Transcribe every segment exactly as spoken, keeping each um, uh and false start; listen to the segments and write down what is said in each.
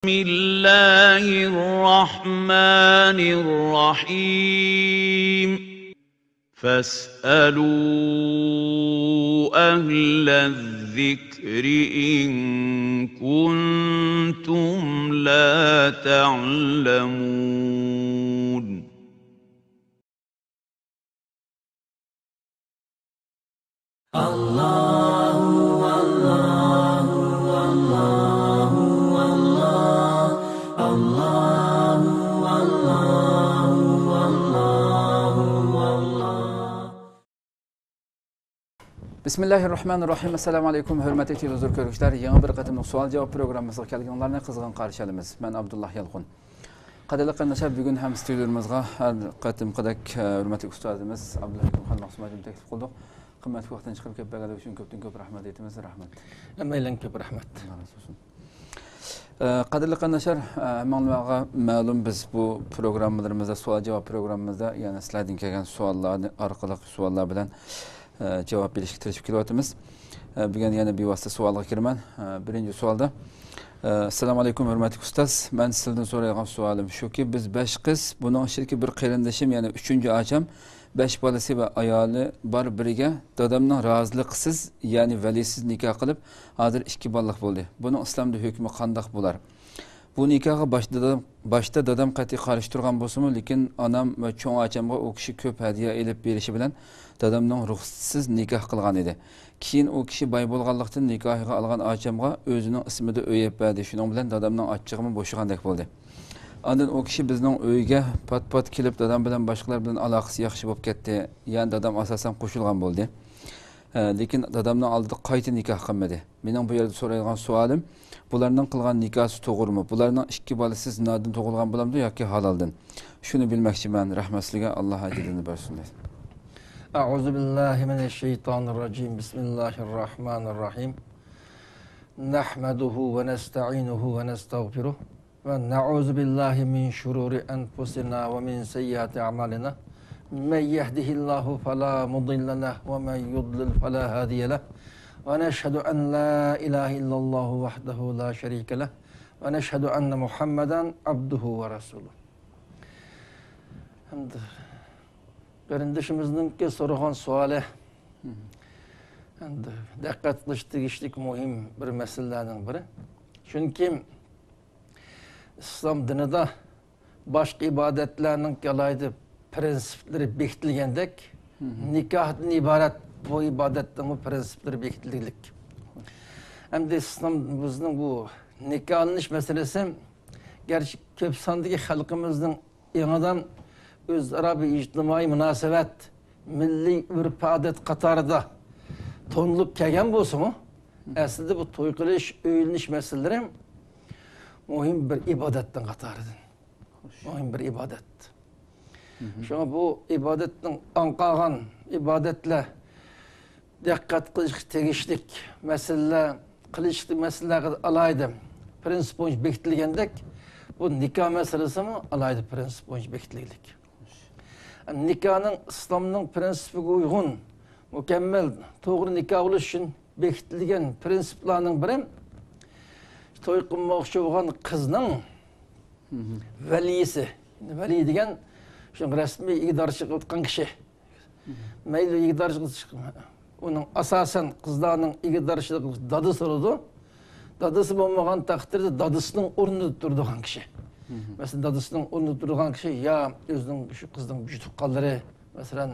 الله الرحمن الرحيم. فاسألوا أهل الذكر إن كنتم لا تعلمون. بىسمىللاھىررەھمانىررەھىم. ئەسسالامۇ ئەلەيكۇم، ھۆرمەتلىك تېلېۋىزور كۆرگۈچىلەر. يېڭى بىر قېتىملىق سوئال-جاۋاب پروگراممىمىزغا كەلگىنىڭلارنى قىزغىن قارشى ئالىمىز. مەن ئابدۇللا يالقۇن. قەدىرلىك قېرىنداشلار، بۈگۈن ھەم ستۇدىيىمىزغا ھەر قېتىمقىدەك، ئە، ھۆرمەتلىك ئۇستازىمىز ئابدۇللا يالقۇن خان مەخسۇس مۇئەللىمنى تەكلىپ قىلدۇق. قىممەتلىك ۋاقتىنى چىقىرىپ كېلىپ بەرگەنلىكى ئۈچۈن كۆپتىن كۆپ رەھمەت ئېيتىمىز. رەھمەت. ھەممەيلەنگە كۆپ رەھمەت. ئاللا رازى بولسۇن. ئە، قەدىرلىك قېرىنداشلار، ئە، ھەممىڭلارغا مەلۇم، بىز بۇ پروگراممىلىرىمىزدا، سوئال-جاۋاب پروگراممىمىزدا، يەنى سىلەردىن كەلگەن سوئاللار ئارقىلىق سوئاللار بىلەن ئە، جاۋاب بېرىشكە تىرىشىپ كېلىۋاتىمىز. ئە، بۈگۈن يەنە بىۋاسىتە سوئالغا كىرىمەن. ئە، بىرىنچى سوئالدا، ئە، ئەسسالامۇ ئەلەيكۇم، ھۆرمەتلىك ئۇستاز. مەن سىزدىن سورايدىغان سوئالىم شۇكى، بىز بەش قىز، بۇنىڭ ئىچىدىكى بىر قېرىندىشىم، يەنى ئۈچىنچى ئاچام، بەش بالىسى ۋە ئايالى بار بىرىگە دادامنىڭ رازىلىقىسىز، يەنى ۋەلىسىز نىكاھ قىلىپ، ھازىر ئىككى بالىلىق بولدى. بۇنىڭ ئىسلامدا ھۆكمى قانداق بولار؟ بۇ نىكاھقا باشتا دادام، باشتا دادام قەتئىي قارشى تۇرغان بولسىمۇ، لېكىن ئانام ۋە چوڭ ئاچامغا ئۇ كىشى كۆپ ھەدىيە ئېلىپ بېرىشى بىلەن دادامنىڭ رۇخسىتىسىز نىكاھ قىلغان ئىدى. كېيىن ئۇ كىشى باي بولغانلىقتىن، نىكاھىغا ئالغان ئاچامغا ئۆزىنىڭ ئىسمىدا ئۆي ئېلىپ بەردى. شۇنىڭ بىلەن دادامنىڭ ئاچچىقىمۇ بوشىغاندەك بولدى. ئاندىن ئۇ كىشى بىزنىڭ ئۆيگە پات-پات كېلىپ، دادام بىلەن باشقىلار بىلەن ئالاقىسى ياخشى بولۇپ كەتتى. يەنى دادام ئاساسەن قوشۇلغان بولدى. ئە، لېكىن دادامنىڭ ئالدىدا قايتا نىكاھ قىلمىدى. مېنىڭ بۇ يەردە سورايدىغان سوئالىم، بۇلارنىڭ قىلغان نىكاھسى توغرىمۇ؟ بۇلارنىڭ ئىككى بالىسى زىنادىن تۇغۇلغان بولامدۇ ياكى ھالالدىن؟ شۇنى بىلمەكچىمەن. رەھمەت سىزگە، ئاللا ئاجىرىنى بەرسۇن دەيمەن. أعوذ بالله من الشيطان الرجيم. بسم الله الرحمن الرحيم. نحمده ونستعينه ونستغفره. ونعوذ بالله من شرور أنفسنا ومن سيئات أعمالنا. من يهده الله فلا مضل له ومن يضلل فلا هادي له. ونشهد أن لا إله إلا الله وحده لا شريك له. ونشهد أن محمدا عبده ورسوله. ئەمدى قېرىندىشىمىزنىڭكى سورىغان سوئالى، ئەمدى دىققەت قىلىش تېگىشلىك مۇھىم بىر مەسىلىلەرنىڭ بىرى. چۈنكى ئىسلام دىنىدا باشقا ئىبادەتلەرنىڭكى ئالاھىدە پىرىنسىپلىرى بېكىتىلگەندەك، نىكاھتىن ئىبارەت بۇ ئىبادەتنىڭمۇ پىرىنسىپلىرى بېكىتىلگەنلىك. ئەمدى ئىسلام، بىزنىڭ بۇ نىكاھلىنىش مەسىلىسى، گەرچە كۆپ ساندىكى خەلقىمىزنىڭ يېڭىدىن ئۆزئارا بىر ئىجتىمائىي مۇناسىۋەت، مىللىي ئۆرپ-ئادەت قاتارىدا تونۇلۇپ كەلگەن بولسىمۇ، ئەسلىدە بۇ توي قىلىش، ئۆيلىنىش مەسىلىلىرى مۇھىم بىر ئىبادەتنىڭ قاتارىدىن. مۇھىم بىر ئىبادەت. شۇڭا بۇ ئىبادەتنىڭ ئاڭقالغان ئىبادەتلەر دىققەت قىلىشقا تېگىشلىك مەسىلىلەر، قىلىشلىق مەسىلىلەرگە ئالاھىدە پىرىنسىپ بويىچە بېكىتىلگەندەك، بۇ نىكاھ مەسىلىسىمۇ ئالاھىدە پىرىنسىپ بويىچە بېكىتىلگەنلىك. نىكاھنىڭ ئىسلامنىڭ پىرىنسىپىگە ئۇيغۇن، مۇكەممەل، توغرا نىكاھ بولۇش ئۈچۈن بېكىتىلگەن پىرىنسىپلارنىڭ بىرى، توي قىلماقچى بولغان قىزنىڭ ۋەلىيسى. ۋەلىي دېگەن شۇ رەسمىي ئىگىدارچىلىق قىلىۋاتقان كىشى. مەيلى ئىگىدارچىلىق، ئۇنىڭ ئاساسەن قىزلارنىڭ ئىگىدارچىلىقى دادىسى بولىدۇ. دادىسى بولمىغان تەقدىردە دادىسىنىڭ ئورنىدا تۇرىدىغان كىشى. مەسىلەن، دادىسىنىڭ ئورنىدا تۇرىدىغان كىشى يا ئۆزىنىڭ شۇ قىزنىڭ بىر تۇغقانلىرى، مەسىلەن،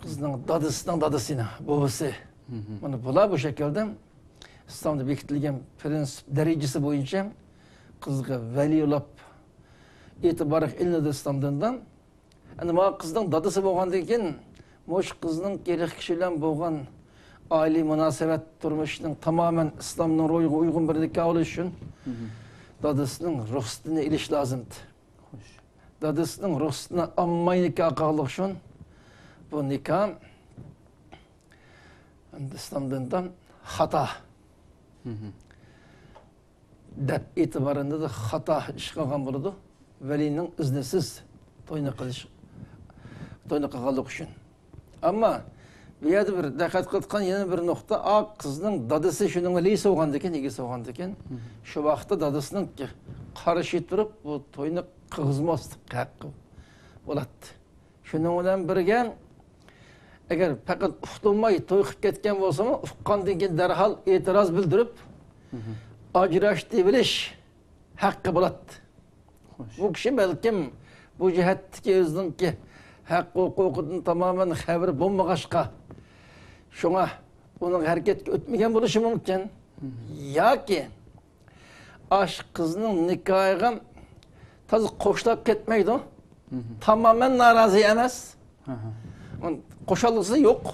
قىزنىڭ دادىسىنىڭ دادىسى، بوۋىسى. مانا بۇلار بۇ شەكىلدە ئىسلامدا بېكىتىلگەن پىرىنسىپ دەرىجىسى بويىچە قىزغا ۋەلىي بولۇپ ئېتىبارغا ئېلىنىدۇ ئىسلام دىنىدا. ئەمدى مانا قىزنىڭ دادىسى بولغاندىن كېيىن، مۇشۇ قىزنىڭ ئېرىق كىشى بىلەن بولغان ئائىلىۋى مۇناسىۋەت تۇرمۇشىنىڭ تامامەن ئىسلامنىڭ روھىغا ئۇيغۇن بىر نىكاھ بولۇشى ئۈچۈن، دادىسىنىڭ رۇخسىتىنى ئېلىش لازىمدى. دادىسىنىڭ رۇخسىتىنى ئالماي نىكاھ قىلغانلىقى ئۈچۈن بۇ نىكاھ ئەمدى ئىسلام دىنىدا خاتا دەپ ئېتىبارىنى خاتا ئىش قىلغان بولىدۇ. ۋەلىينىڭ ئىزنىسىز توينى قىلىش، توينى قىلغانلىقى ئۈچۈن. ئەمما بۇ يەردە بىر دىققەت قىلىدىغان يەنە بىر نۇقتا، ئا قىزنىڭ دادىسى شۇنىڭ ۋەلىسى بولغاندىكىن، ئىگىسى بولغاندىكىن، شۇ ۋاقىتتا دادىسىنىڭ قارشى تۇرۇپ، بۇ توينى قىلغۇزماسلىق ھەققى بولاتتى. شۇنىڭ بىلەن بىرگە، ئەگەر پەقەت ئۇقتۇرماي توي قىلىپ كەتكەن بولسىمۇ، ئۇققاندىن كېيىن دەرھال ئېتىراز بىلدۈرۈپ، ئاجرىشىۋېلىش ھەققى بولاتتى. بۇ كىشى بەلكىم بۇ جەھەتتىكى ئۆزىنىڭكى ھەق ھوقۇقىدىن تامامەن خەۋىرى بولمىغاچقا، شۇڭا ئۇنىڭ ھەرىكەتكە ئۆتمىگەن بولۇشى مۇمكىن. ياكى ئاشۇ قىزنىڭ نىكاھىغا تازا قوشۇلۇپ كەتمەيدۇ. تامامەن نارازى ئەمەس. قوشالغۇسى يوق.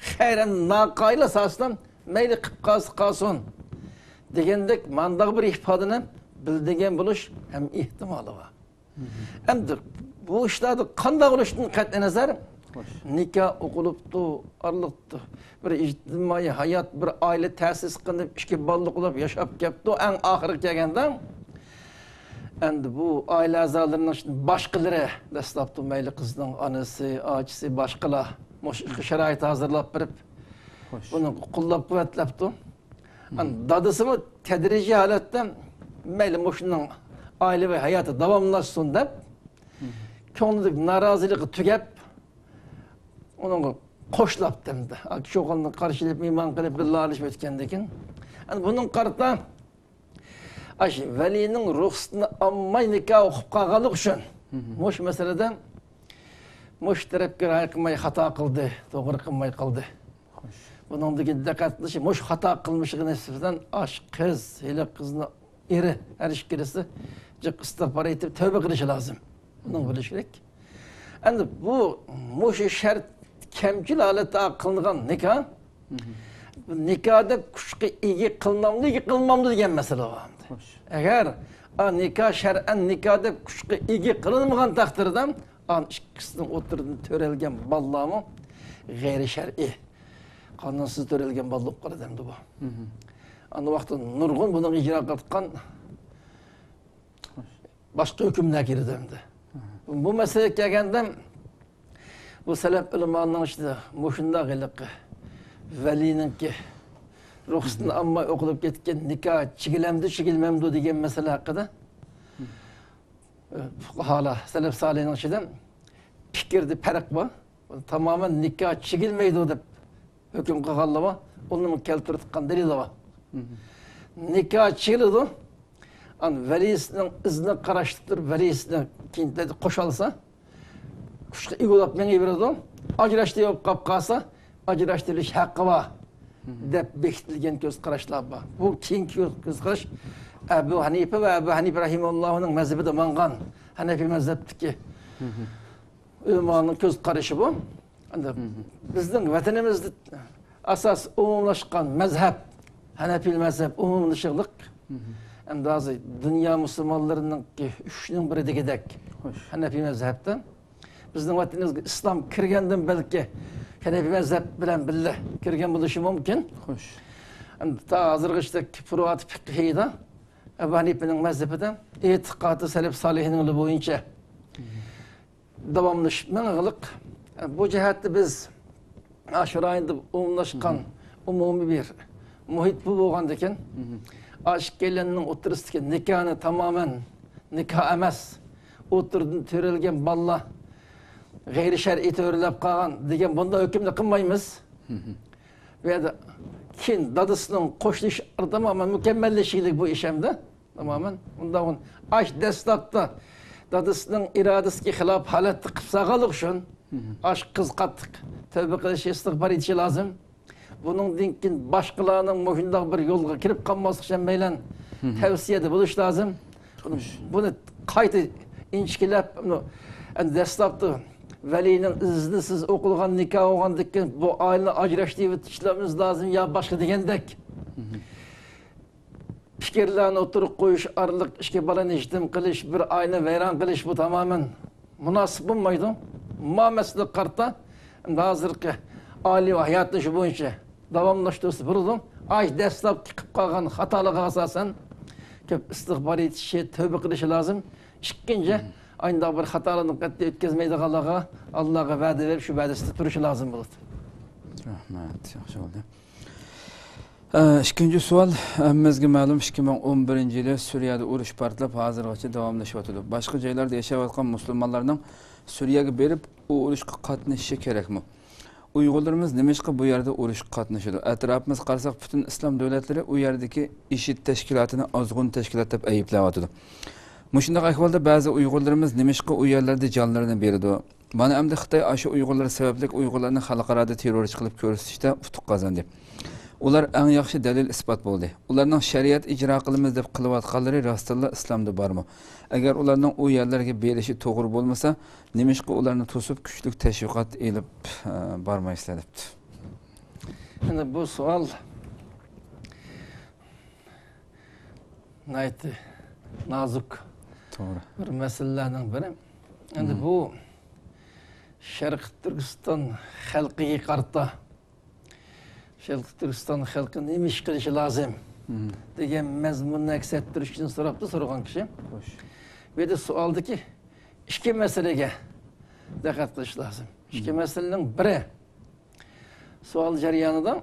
خەيرەن ناقايىل ئاساسىدا مەيلى قىلىپ قالسا قالسۇن دېگەندەك مانداق بىر ئىپادىنى بىلدۈرگەن بولۇش ھەم ئېھتىمالى بار. ئەمدى بۇ ئىشلاردا قانداق بولۇشتىن قەتئىينەزەر، نىكاھ ئوقۇلۇپتۇ، ئارىلىقتا بىر ئىجتىمائىي ھايات، بىر ئائىلە تەسىس قىلىپ، ئىككى بالىلىق بولۇپ ياشاپ كەپتۇ. ئەڭ ئاخىرىغا كەلگەندە، ئەمدى بۇ ئائىلە ئەزالىرىنىڭ ئىچىدە باشقىلىرى، دەسلەپتە مەيلى قىزنىڭ ئانىسى، ئاچىسى، باشقىلار مۇشۇ ئىشقا شارائىت ھازىرلاپ بېرىپ، بۇنى قوللاپ-قۇۋۋەتلەپتۇ. ئەمدى دادىسىمۇ تەدرىجىي ھالەتتە مەيلى مۇشۇنىڭ ئائىلىۋى ھاياتى داۋاملاشسۇن دەپ، كۆڭلىدىكى نارازىلىقى تۈگەپ، ئۇنىڭغا قوشلاپتۇ ئەمدى. ئاكا-ئوغۇلنى قارشى ئېلىپ، مېھمان قىلىپ، بىللە ئالىشىپ ئۆتكەندىن كېيىن، ئەمدى بۇنىڭغا قارىتا، ئاشۇ ۋەلىينىڭ رۇخسىتىنى ئالماي نىكاھ ئوقۇپ قالغانلىقى ئۈچۈن، مۇشۇ مەسىلىدە مۇشۇ تەرەپكە رىئايە قىلماي خاتا قىلدى، توغرا قىلماي قالدى. بۇنىڭدىكى دىققەت قىلىشى، مۇشۇ خاتا قىلمىشىغا نىسبەتەن ئاشۇ قىز، ھېلىقى قىزنىڭ ئېرى، ھەر ئىككىلىسى جىق ئىستىغپار ئېيتىپ، تەۋبە قىلىشى لازىم. بۇنىڭ بىلىشى كېرەك. ئەمدى بۇ، مۇشۇ شەرت كەمچىل ھالەتتە قىلىنغان نىكاھ، بۇ نىكاھ دەپ كۈچكە ئىگە قىلىنامدۇ، ئىگە قىلىنمامدۇ دېگەن مەسىلە بار ئەمدى. ئەگەر، ئا، نىكاھ شەرئەن نىكاھ دەپ كۈچكە ئىگە قىلىنمىغان تەقدىردە، ئان ئىككىسىنىڭ ئوتتۇرىدىن تۆرەلگەن بالىلارمۇ غەيرىي شەرئىي، قانۇنسىز تۆرەلگەن بالا بولۇپ قالىدۇ ئەمدى بۇ. ئاندىن ۋاقىتتا نۇرغۇن بۇنىڭ ئىجرا قىلىۋاتقان باشقا ھۆكۈملەر كىرىدۇ ئەمدى. بۇ مەسىلىگە كەلگەندە، بۇ سەلەپ ئۆلىمالىرىنىڭ ئىچىدە مۇشۇنداق ھېلىقى ۋەلىينىڭكى رۇخسىتىنى ئالماي ئوقۇلۇپ كەتكەن نىكاھ چىگىلەمدۇ، چىگىلمەمدۇ دېگەن مەسىلە ھەققىدە، ئە، پۇقاھالار، سەلەپ سالىھنىڭ ئىچىدە پىكىردە پەرق بار. تامامەن نىكاھ چىگىلمەيدۇ دەپ ھۆكۈم قىلغانلار بار. ئۇنىمۇ كەلتۈرۈۋاتقان دەلىلى بار. نىكاھ چىگىلىدۇ. ئان ۋەلىسىنىڭ ئىزنىنى قاراشتۇرۇپ، ۋەلىسىنى كېيىن قوشالسا، كۈچكە ئىگە بولۇپ مېڭىۋېرىدۇ. ئاجراشتى بولۇپ قاپ قالسا، ئاجراشتۇرۇش ھەققى بار دەپ بېكىتىلگەن كۆز قاراشلار بار. بۇ كېيىنكى كۆز قاراش ئەبۇ ھەنىپە ۋە ئەبۇ ھەنىپە رەھىمەھۇللاھنىڭ مەزھىپىدە ماڭغان ھەنەفىي مەزھەپتىكى ئۆلىمانىڭ كۆز قارىشى بۇ. ئەمدى بىزنىڭ ۋەتىنىمىزدە ئاساس ئومۇملاشقان مەزھەپ، ھەنەپىي مەزھەپ ئومۇملىشىقلىق. ئەمدى ھازىر دۇنيا مۇسۇلمانلىرىنىڭكى ئۈچنىڭ بىرى دېگۈدەك ھەنەپىي مەزھەپتە. بىزنىڭ ۋەتىنىمىزگە ئىسلام كىرگەندىن بەلكى ھەنەپىي مەزھەپ بىلەن بىللە كىرگەن بولۇشى مۇمكىن. ئەمدى تا ھازىرغىچە فۇرۇئات فىقھىيدا ئەبۇ ھەنىپىنىڭ مەزھىپىدە ئېتىقادى سەلەف سالىھىنىڭ بويىچە داۋاملىشىپ مېڭىغلىق. بۇ جەھەتتە بىز ئاشۇ رايوندا ئومۇملاشقان ئومۇمىي بىر مۇھىت بۇ بولغاندىكىن، ئاشۇ ئىككىيلەننىڭ ئوتتۇرىسىدىكى نىكاھنى تامامەن نىكاھ ئەمەس، ئوتتۇرىدىن تۆرەلگەن بالىلار غەيرىي شەرئىي تۆرىلەپ قالغان دېگەن بۇنداق ھۆكۈمنى قىلمايمىز. بۇ يەردە كېيىن دادىسىنىڭ قوشۇلۇشى تامامەن مۇكەممەللىشىگلىك بۇ ئىش ئەمدى. تامامەن. ئۇنداق ئاش دەسلەپتە دادىسىنىڭ ئىرادىسىگە خىلاپ ھالەتتە قىلىپ سالغانلىقى ئۈچۈن، ئاش قىز قاتتىق تەۋبە قىلىشى، ئىستىغپار ئېيتىشى لازىم. بۇنىڭدىن كېيىن باشقىلارنىڭ مۇشۇنداق بىر يولغا كىرىپ قالماسلىقى ئۈچۈن بىلەن تەۋسىيەدە بولۇش لازىم. بۇنى، بۇنى قايتا ئىنچىكىلەپ، بۇنى، ئەمدى دەسلەپتە ۋەلىينىڭ ئىزنىسىز ئوقۇلغان نىكاھ بولغاندىن كېيىن بۇ ئائىلىنى ئاجراشتۇرۇۋېتىشلىرىمىز لازىم يا باشقا دېگەندەك پىكىرلەرنى ئوتتۇرىغا قويۇش ئارقىلىق ئىككى بالىنى يېتىم قىلىش، بىر ئائىلىنى ۋەيران قىلىش، بۇ تامامەن مۇناسىپ بولمايدۇ. ما مەسىلىگە قارىتا، ئەمدى ھازىرقى ئالىي ھاياتنى شۇ بويىچە داۋاملاشتۇرسا بولىدۇ. ئاي دەسلەپكى قىلىپ قالغان خاتالىقىغا ئاساسەن كۆپ ئىستىغپار ئېيتىشى، تەۋبە قىلىشى لازىم. ئىككىنچى، ئاينداق بىر خاتالىقنى قەتئىي ئۆتكۈزمەيدىغانلارغا ئاللاغا ۋەدە بېرىپ، شۇ ۋەدىسىدە تۇرۇشى لازىم بولىدۇ. رەھمەت، ياخشى بولدى. ئە، ئىككىنچى سوئال. ھەممىمىزگە مەلۇم، ئىككى مىڭ ئون بىرىنچى يىلى سۈرىيەدە ئۇرۇش پارتلاپ، ھازىرغىچە داۋاملىشىۋاتىدۇ. باشقا جايلاردا ياشاۋاتقان مۇسۇلمانلارنىڭ سۈرىيەگە بېرىپ، ئۇ ئۇرۇشقا قاتنىشىشى كېرەكمۇ؟ ئۇيغۇرلىرىمىز نېمىشقا بۇ يەردە ئۇرۇشقا قاتنىشىدۇ؟ ئەتراپىمىزغا قارىساق، پۈتۈن ئىسلام دۆلەتلىرى ئۇ يەردىكى ئىشىد تەشكىلاتىنى ئازغۇن تەشكىلات دەپ ئەيىبلەۋاتىدۇ. مۇشۇنداق ئەھۋالدا بەزى ئۇيغۇرلىرىمىز نېمىشقا ئۇ يەرلەردە جانلىرىنى بېرىدۇ؟ مانا ئەمدى خىتاي ئاشۇ ئۇيغۇرلار سەۋەبلىك ئۇيغۇرلارنى خەلقئارادا تېررورچى قىلىپ كۆرسىتىشتە ئۇتۇق قازاندى. ئۇلار ئەڭ ياخشى دەلىل-ئىسپات بولدى. ئۇلارنىڭ شەرىئەت ئىجرا قىلىمىز دەپ قىلىۋاتقانلىرى راستتىنلا ئىسلامدا بارمۇ؟ ئەگەر ئۇلارنىڭ ئۇ يەرلەرگە بېرىشى توغرا بولمىسا، نېمىشقا ئۇلارنى توسۇپ، كۈچلۈك تەشۋىقات ئېلىپ، ئە، بارمايسىلەر دەپتۇ. ئەمدى بۇ سوئال ناھايىتى نازۇك توغرا. بىر مەسىلىلەرنىڭ بىرى. ئەمدى مم. بۇ شەرقىي تۈركىستان خەلقىگە قارىتا، شەرقىي تۈركىستان خەلقى نېمە ئىش قىلىشى لازىم مم. دېگەن مەزمۇننى ئەكس ئەتتۈرۈش ئۈچۈن سوراپتۇ سورىغان كىشى. خوش. بۇ يەردە سوئالدىكى ئىككى مەسىلىگە دىققەت قىلىش لازىم. ئىككى مم. مەسىلىنىڭ بىرى، سوئال جەريانىدا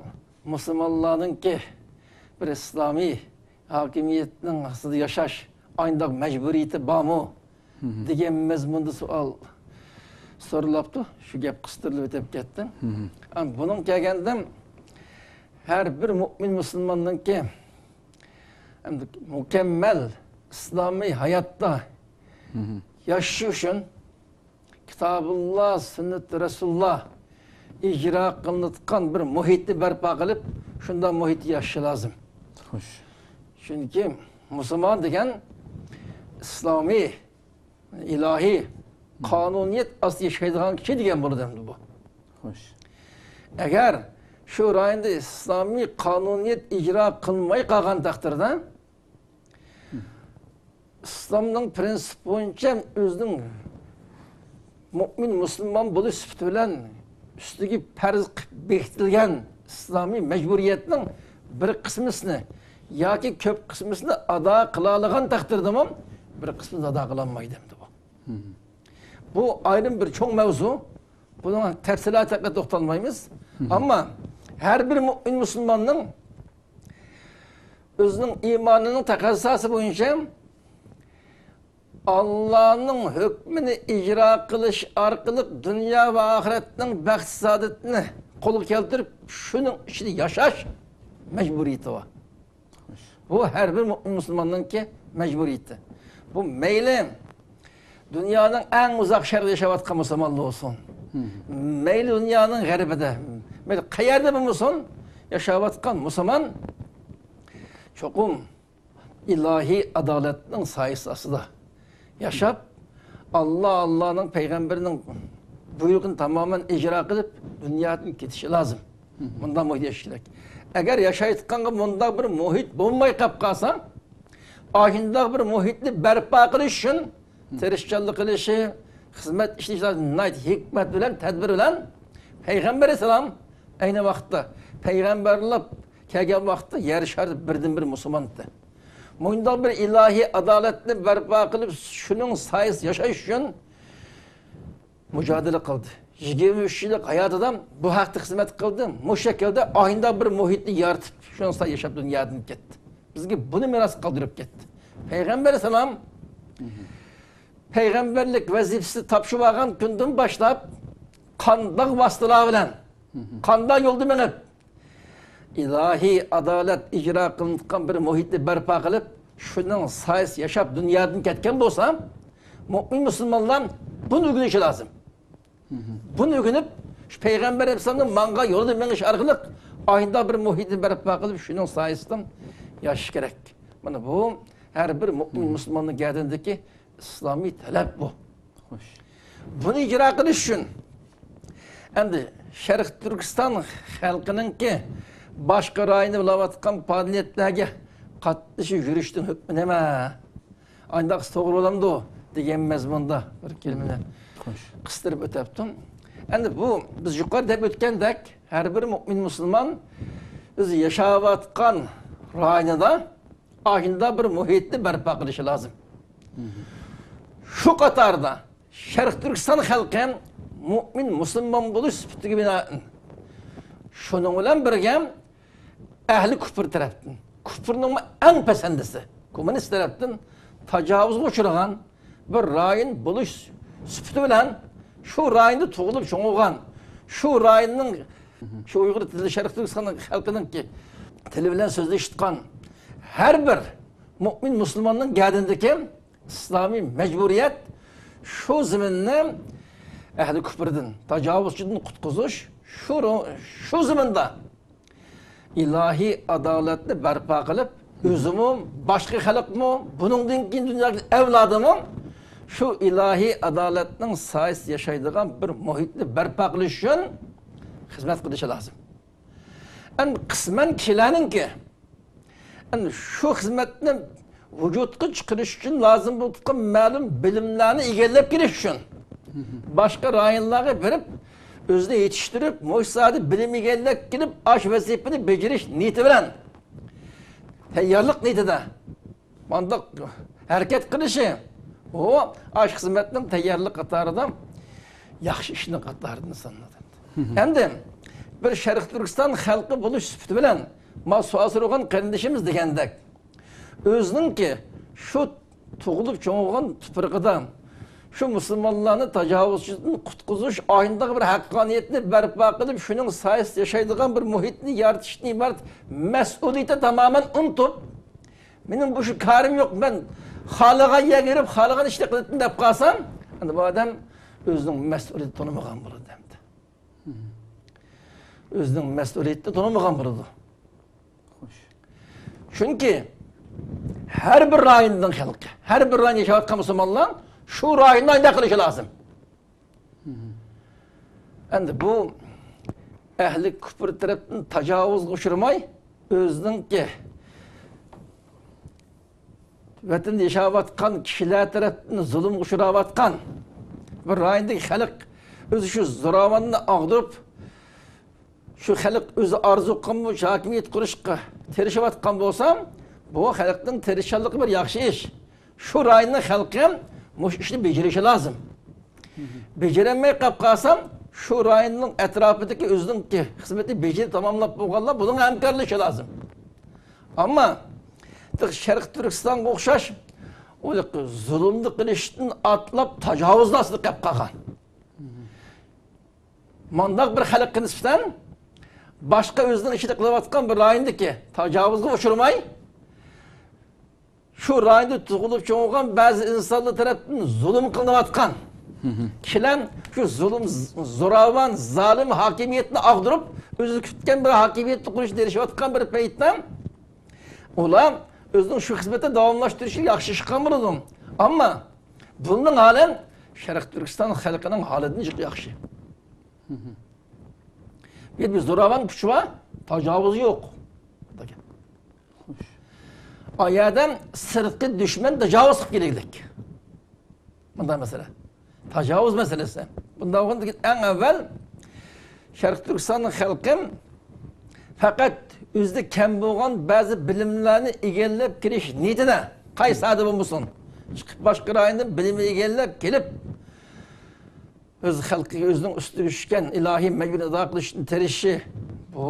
مۇسۇلمانلارنىڭكى بىر ئىسلامىي ھاكىمىيەتنىڭ ئاستىدا ياشاش ئانداق مەجبۇرىيىتى بارمۇ؟ مم. دېگەن مەزمۇندا سوئال سورىلاپتۇ. شۇ گەپ قىستۇرۇلۇپ ئۆتۈپ كەتتى. مم. ئەمما بۇنىڭ كەلگەندە ھەر بىر مۇئمىن مۇسۇلماننىڭكى ئەمدى مۇكەممەل ئىسلامىي ھاياتتا مم. ياشىشى ئۈچۈن كىتابۇللا، سۈننىتى رەسۇلۇللا ئىجرا قىلىنىۋاتقان بىر مۇھىتنى بەرپا قىلىپ، شۇنداق مۇھىتتا ياشىشى لازىم. خوش. چۈنكى مۇسۇلمان دېگەن ئىسلامىي، ئىلاھىي قانۇنىيەت ئاستىدا ياشايدىغان كىشى دېگەن بولىدۇ ئەمدى بۇ. خوش. ئەگەر شۇ رايوندا ئىسلامىي قانۇنىيەت ئىجرا قىلماي قالغان تەقدىردە، ئىسلامنىڭ پرىنسىپى بويىچە ئۆزىنىڭ مۇئمىن مۇسۇلمان بولۇش سۈپىتى بىلەن ئۈستىگە پەرز قىلىپ بېكىتىلگەن ئىسلامىي مەجبۇرىيەتنىڭ بىر قىسمىسىنى ياكى كۆپ قىسمىسىنى ئادا قىلالىغان تەقدىردىمۇ بىر قىسمىنى ئادا قىلالمايدۇ ئەمدى بۇ. مم. بۇ ئايرىم بىر چوڭ مەۋزۇ. بۇنىڭ تەپسىلاتىغا توختالمايمىز. مم. ئەمما ھەر بىر مۇئمىن مۇسۇلماننىڭ ئۆزىنىڭ ئىمانىنىڭ تەقەززاسى بويىچە ئاللانىڭ ھۆكمىنى ئىجرا قىلىش ئارقىلىق دۇنيا ۋە ئاخىرەتنىڭ بەخت-سائادىتىنى قولغا كەلتۈرۈپ، شۇنىڭ ئىچىدە ياشاش مەجبۇرىيىتى بار. بۇ ھەر بىر مۇئمىن مۇسۇلماننىڭكى مەجبۇرىيىتى. بۇ مەيلى دۇنيانىڭ ئەڭ ئۇزاق شەرقىدە ياشاۋاتقان مۇسۇلمانلار بولسۇن، مەيلى دۇنيانىڭ غەربىدە، مەيلى قەيەردە بولمىسۇن، ياشاۋاتقان مۇسۇلمان چوقۇم ئىلاھىي ئادالەتنىڭ سايىسى ئاستىدا ياشاپ، ئاللا، ئاللانىڭ پەيغەمبىرىنىڭ بۇيرۇقىنى تامامەن ئىجرا قىلىپ، دۇنيادىن كېتىشى لازىم. مۇنداق مۇھىت ياشاش كېرەك. ئەگەر ياشايدىغانغا مۇنداق بىر مۇھىت بولماي قېلىپ قالسا، ئاشۇنداق بىر مۇھىتنى بەرپا قىلىش ئۈچۈن تىرىشچانلىق قىلىشى، خىزمەت ئىشلىشى لازىم. ناھايىتى ھېكمەت بىلەن، تەدبىر بىلەن پەيغەمبەر ئەلەيھىسسالام ئەينى ۋاقىتتا پەيغەمبەرلەپ كەلگەن ۋاقىتتا يەر شارىدا بىردىنبىر مۇسۇلمان ئىدى. مۇنداق بىر ئىلاھىي ئادالەتنى بەرپا قىلىپ، شۇنىڭ سايىسىدا ياشاش ئۈچۈن مۇجادىلە قىلدى. يىگىرمە ئۈچ يىللىق ھاياتىدا بۇ ھەقتە خىزمەت قىلدى. مۇشۇ شەكىلدە ئاينىدا بىر مۇھىتنى يارىتىپ، شۇنىڭ سايىسىدا ياشاپ دۇنيادىن كەتتى. بىزگە بۇنى مىراس قالدۇرۇپ كەتتى. پەيغەمبەر ئەلەيھىسسالام پەيغەمبەرلىك ۋەزىپىسىنى تاپشۇرۇۋالغان كۈندىن باشلاپ قانداق ۋاسىتىلەر بىلەن، قانداق يولدا مېڭىپ، ئىلاھىي ئادالەت ئىجرا قىلىنىدىغان بىر مۇھىتنى بەرپا قىلىپ، شۇنىڭ سايىسىدا ياشاپ دۇنيادىن كەتكەن بولسا، مۇئمىن مۇسۇلمانلار بۇنى ئۆگىنىشى لازىم. بۇنى ئۆگىنىپ، شۇ پەيغەمبەر ئەلەيھىسسالامنىڭ ماڭغان يولىدا مېڭىش ئارقىلىق ئاينىدا بىر مۇھىتنى بەرپا قىلىپ، شۇنىڭ سايىسىدا ياشاش كېرەك. مانا بۇ ھەر بىر مۇئمىن مۇسۇلماننىڭ گەدىنىدىكى ئىسلامىي تەلەپ بۇ. خوش. بۇنى ئىجرا قىلىش ئۈچۈن ئەمدى شەرقىي تۈركىستان خەلقىنىڭكى باشقا رايوندا بولۇۋاتقان پائالىيەتلەرگە قاتنىشىپ يۈرۈشنىڭ ھۆكمى نېمە؟ ئانداق توغرا بولامدۇ؟ دېگەن مەزمۇندا بىر كەلىمىنى خوش. قىستۇرۇپ ئۆتەپتۇ. ئەمدى بۇ بىز يۇقىرىدا دەپ ئۆتكەندەك، ھەر بىر مۇئمىن مۇسۇلمان ئۆزى ياشاۋاتقان رايونىدا ئاشۇنداق بىر مۇھىتنى بەرپا قىلىشى لازىم. شۇ قاتاردا شەرقىي تۈركىستان خەلقى مۇئمىن مۇسۇلمان بولۇش سۈپىتىگە بىنائەن شۇنىڭ بىلەن بىرگە ئەھلى كۇپر تەرەپتىن، كۇپرنىڭمۇ ئەڭ پەسەندىسى، كوممۇنىست تەرەپتىن تاجاۋۇزغا ئۇچرىغان بىر رايون بولۇش سۈپىتى بىلەن شۇ رايوندا تۇغۇلۇپ چوڭ بولغان، شۇ رايوننىڭ، شۇ ئۇيغۇر تىلى، شەرقىي تۈركىستان خەلقىنىڭكى تىلى بىلەن سۆزلىشىدىغان ھەر بىر مۆمىن مۇسۇلماننىڭ گەدىنىدىكى ئىسلامىي مەجبۇرىيەت شۇ زېمىننى ئەھلى كۇپردىن، تاجاۋۇزچىدىن قۇتقۇزۇش، شۇ رو-، شۇ زېمىندا ئىلاھىي ئادالەتنى بەرپا قىلىپ، ئۆزىمۇ، باشقا خەلقمۇ، بۇنىڭدىن كېيىن دۇنيادىكى ئەۋلادىمۇ شۇ ئىلاھىي ئادالەتنىڭ سايىسىدا ياشايدىغان بىر مۇھىتنى بەرپا قىلىش ئۈچۈن خىزمەت قىلىشى لازىم. ئەمدى قىسمەن كىشىلەرنىڭكى، ئەمدى شۇ خىزمەتنى ۋۇجۇدقا چىقىرىش ئۈچۈن لازىم بولۇپ تۇرغان مەلۇم بىلىملەرنى ئىگىلەپ كېلىش ئۈچۈن، باشقا رايونلارغا بېرىپ، ئۆزىنى يېتىشتۈرۈپ، مۇشۇ ساھەدە بىلىم ئىگىلەپ كېلىپ، ئاش ۋەزىپىنى بېجىرىش نىيىتى بىلەن، تەييارلىق نىيىتىدە مانداق ھەرىكەت قىلىشى، ئۇ ئاش خىزمەتنىڭ تەييارلىق قاتارىدا ياخشى ئىشنىڭ قاتارىدىن سانىلىدۇ. ئەمدى بىر شەرقىي تۈركىستان خەلقى بولۇش سۈپىتى بىلەن، ما سوئال سورىغان قېرىندىشىمىز دېگەندەك، ئۆزىنىڭكى شۇ تۇغۇلۇپ چوڭ بولغان تۇپرىقىدا شۇ مۇسۇلمانلارنى تاجاۋۇزچىدىن قۇتقۇزۇش، ئايندىغ بىر ھەققانىيەتنى بەرپا قىلىپ، شۇنىڭ سايىسىدا ياشايدىغان بىر مۇھىتنى يارىتىشتىن ئىبارەت مەسئۇلىيىتى تامامەن ئۇنتۇپ، مېنىڭ بۇ شۇ كارىم يوق، مەن خالىغان يەرگە بېرىپ، خالىغان ئىشنى قىلىمەن دەپ قالسام، ئەمدى بۇ ئادەم ئۆزىنىڭ مەسئۇلىيىتىنى تونۇمىغان بولىدۇ ئەمدى. ئۆزىنىڭ مەسئۇلىيىتىنى تونۇمىغان بولىدۇ. خوش. چۈنكى ھەر بىر رايوننىڭ خەلقى، ھەر بىر رايوندا ياشاۋاتقان مۇسۇلمانلار شۇ رايوندا ئايداق قىلىشى لازىم. ئەمدى بۇ ئەھلى كۇپر تەرەپتىن تاجاۋۇزغا ئۇچرىماي، ئۆزىنىڭكى ۋەتەندە ياشاۋاتقان كىشىلەر تەرەپتىن زۇلۇمغا ئۇچراۋاتقان بىر رايوندىكى خەلق ئۆزى شۇ زوراۋاننى ئاغدۇرۇپ، شۇ خەلق ئۆزى ئارزۇ قىلغان بويىچە ھاكىمىيەت قۇرۇشقا تىرىشىۋاتقان بولسا، بۇ خەلقنىڭ تىرىشچانلىقى بىر ياخشى ئىش. شۇ رايوننىڭ خەلقى مۇشۇ ئىشنى بېجىرىشى لازىم. بېجىرەلمەي قاپ قالسا، شۇ رايوننىڭ ئەتراپىدىكى ئۆزىنىڭكى خىزمىتى بېجىرىپ تاماملاپ بولغانلار بۇنىڭغا ھەمكارلىشىشى لازىم. ئەمما شەرقىي تۈركىستانغا ئوخشاش، ئۇ زۇلۇمنى قىلىشتىن ئاتلاپ تاجاۋۇزنى ئاستىدا قىلىپ قالغان. مانداق بىر خەلققە نىسبەتەن باشقا ئۆزىنىڭ ئىچىدە قىلىۋاتقان بىر رايوندىكى تاجاۋۇزغا ئۇچرىماي، شۇ رايوندا تۇغۇلۇپ چوڭ بولغان بەزى ئىنسانلار تەرەپتىن زۇلۇم قىلىنىۋاتقان كىشىلەر شۇ زۇلۇم، زوراۋان، زالىم ھاكىمىيەتنى ئاغدۇرۇپ، ئۆزى كۈتكەن بىر ھاكىمىيەتنى قۇرۇشقا تىرىشىۋاتقان بىر پەيتتە، ئۇلار ئۆزىنىڭ شۇ خىزمىتىنى داۋاملاشتۇرۇشى ياخشى ئىش قىلغان بولىدۇ. ئەمما بۇنىڭ ھالى شەرقىي تۈركىستان خەلقىنىڭ ھالىدىن جىق ياخشى. بىر، بىر زوراۋان كۈچ بار، تاجاۋۇز يوق. ئۇ يەردە سىرتقى دۈشمەن تاجاۋۇز قىلىپ كېلىگلىك. مۇنداق مەسىلە. تاجاۋۇز مەسىلىسى. بۇنداق بولغاندىكىن ئەڭ ئەۋۋەل شەرقىي تۈركىستاننىڭ خەلقى پەقەت ئۆزىدە كەم بولغان بەزى بىلىملەرنى ئىگىلەپ كېلىش نىيىتىدە، قايسى ساھەدە بولمىسۇن، چىقىپ باشقا رايوندىن بىلىم ئىگىلەپ كېلىپ، ئۆز خەلقىگە ئۆزىنىڭ ئۈستىگە چۈشكەن ئىلاھىي مەجبۇرىيىتىنى ئادا قىلىشتىن تىرىشىشى، بۇ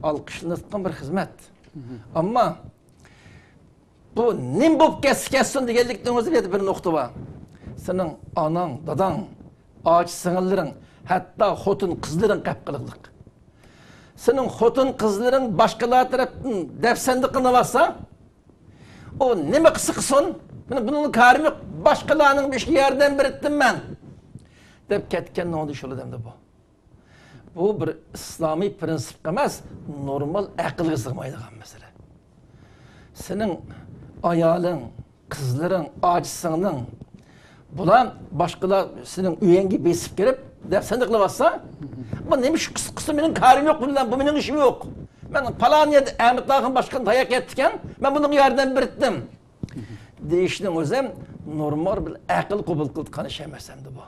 ئالقىشلىنىدىغان بىر خىزمەت. ئەمما بۇ نېمە بولۇپ كەتسە كەتسۇن دېگەنلىكنىڭ ئۆزىدە بىر نۇقتا بار. سېنىڭ ئاناڭ، داداڭ، ئاچا سىڭىللىرىڭ، ھەتتا خوتۇن قىزلىرىڭ قەپ قىلىقلىق. سېنىڭ خوتۇن قىزلىرىڭ باشقىلار تەرەپتىن دەپسەندە قىلىنىۋاتسا، ئۇ نېمە قىلسا قىلسۇن، مېنىڭ بۇنىڭ كارىم يوق، باشقىلارنىڭ بىر ئىشىگە ياردەم بېرىتتىم مەن، دەپ كەتكەننىڭ ئۇندا شۇلا دەمدە بۇ. بۇ بىر ئىسلامىي پرىنسىپقا ئەمەس، نورمال ئەقىلگە سىغمايدىغان مەسىلە. سېنىڭ ئايالىڭ، قىزلىرىڭ، ئاچا سىڭلىڭ، بۇلار باشقىلار سېنىڭ ئۆيۈڭگە بېسىپ كىرىپ، دەپسەندە قىلىۋاتسا، بۇ نېمە ئىش قىلسا قىلسۇن، مېنىڭ كارىم يوق بۇ بىلەن، بۇ مېنىڭ ئىشىم يوق. مەن پالان يەردە ئەمىت ئاخۇن باشقىنى تاياق يەتتىكەن، مەن بۇنىڭغا ياردەم بېرىتتىم، دېيىشنىڭ ئۆزى نورمال بىر ئەقىل قوبۇل قىلىدىغان ئىش ئەمەس ئەمدى بۇ.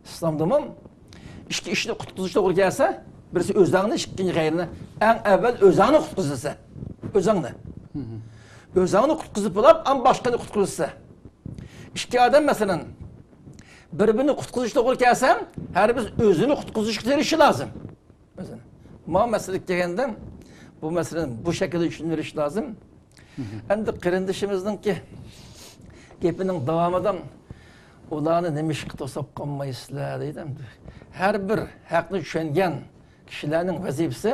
ئىسلامدىمۇ ئىككى ئىشنى قۇتقۇزۇش توغرا كەلسە، بىرسى ئۆزۈڭنى، ئىككىنچى غەيرىنى. ئەڭ ئەۋۋەل ئۆزۈڭنى قۇتقۇزىسەن. ئۆزۈڭنى. ئۆزۈڭنى قۇتقۇزۇپ بولۇپ، ئەم باشقىنى قۇتقۇزىسەن. ئىككى ئادەم، مەسىلەن، بىر-بىرىنى قۇتقۇزۇش توغرا كەلسە، ھەر بىرسى ئۆزىنى قۇتقۇزۇشقا تىرىشىشى لازىم. ئۆزىنى. ما مەسىلىگە كەلگەندە، بۇ مەسىلىنى بۇ شەكىلدە چۈشىنىۋېلىش لازىم. ئەمدى قېرىندىشىمىزنىڭكى گېپىنىڭ داۋامىدا ئۇلارنى نېمىشقا توسۇپ قالمايسىلەر دەيدۇ. ئەمدى ھەر بىر ھەقنى چۈشەنگەن كىشىلەرنىڭ ۋەزىپىسى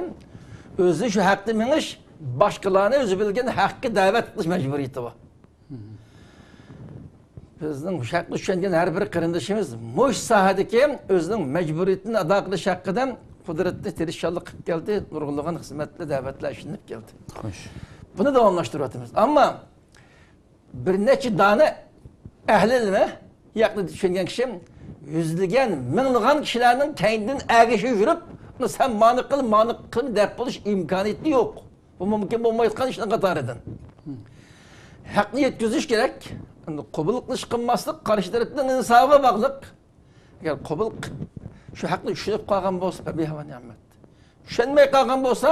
ئۆزى شۇ ھەقتە مېڭىش، باشقىلارنى ئۆزى بىلگەن ھەققە دەۋەت قىلىش مەجبۇرىيىتى بار. بىزنىڭ مۇشۇ ھەقنى چۈشەنگەن ھەر بىر قېرىندىشىمىز مۇشۇ ساھەدىكى ئۆزىنىڭ مەجبۇرىيىتىنى ئادا قىلىش ھەققىدە قۇدرەتنى تىرىشچانلىق قىلىپ كەلدى، نۇرغۇنلىغان خىزمەتلەر، دەۋەتلەر ئىشلىنىپ كەلدى. خوش. بۇنى داۋاملاشتۇرۇۋاتىمىز. ئەمما بىر نەچچە دانە ئەھلى ئىلمى، ھەقنى چۈشەنگەن كىشى يۈزلىگەن، مىڭلىغان كىشىلەرنىڭ كەينىدىن ئەگىشىپ يۈرۈپ، سەن مانى قىل، مانى قىل دەپ بولۇش ئىمكانىيىتى يوق. بۇ مۇمكىن بولمايدىغان ئىشنىڭ قاتارىدىن. ھەقنى يەتكۈزۈش كېرەك. ئەمدى قوبۇل قىلىش، قىلماسلىق قارشى تەرەپنىڭ ئىنسابىغا باغلىق. ئەگەر قوبۇل قىپ، شۇ ھەقنى چۈشىنىپ قالغان بولسا، فەبىھا ۋە نىئمەت. چۈشەنمەي قالغان بولسا،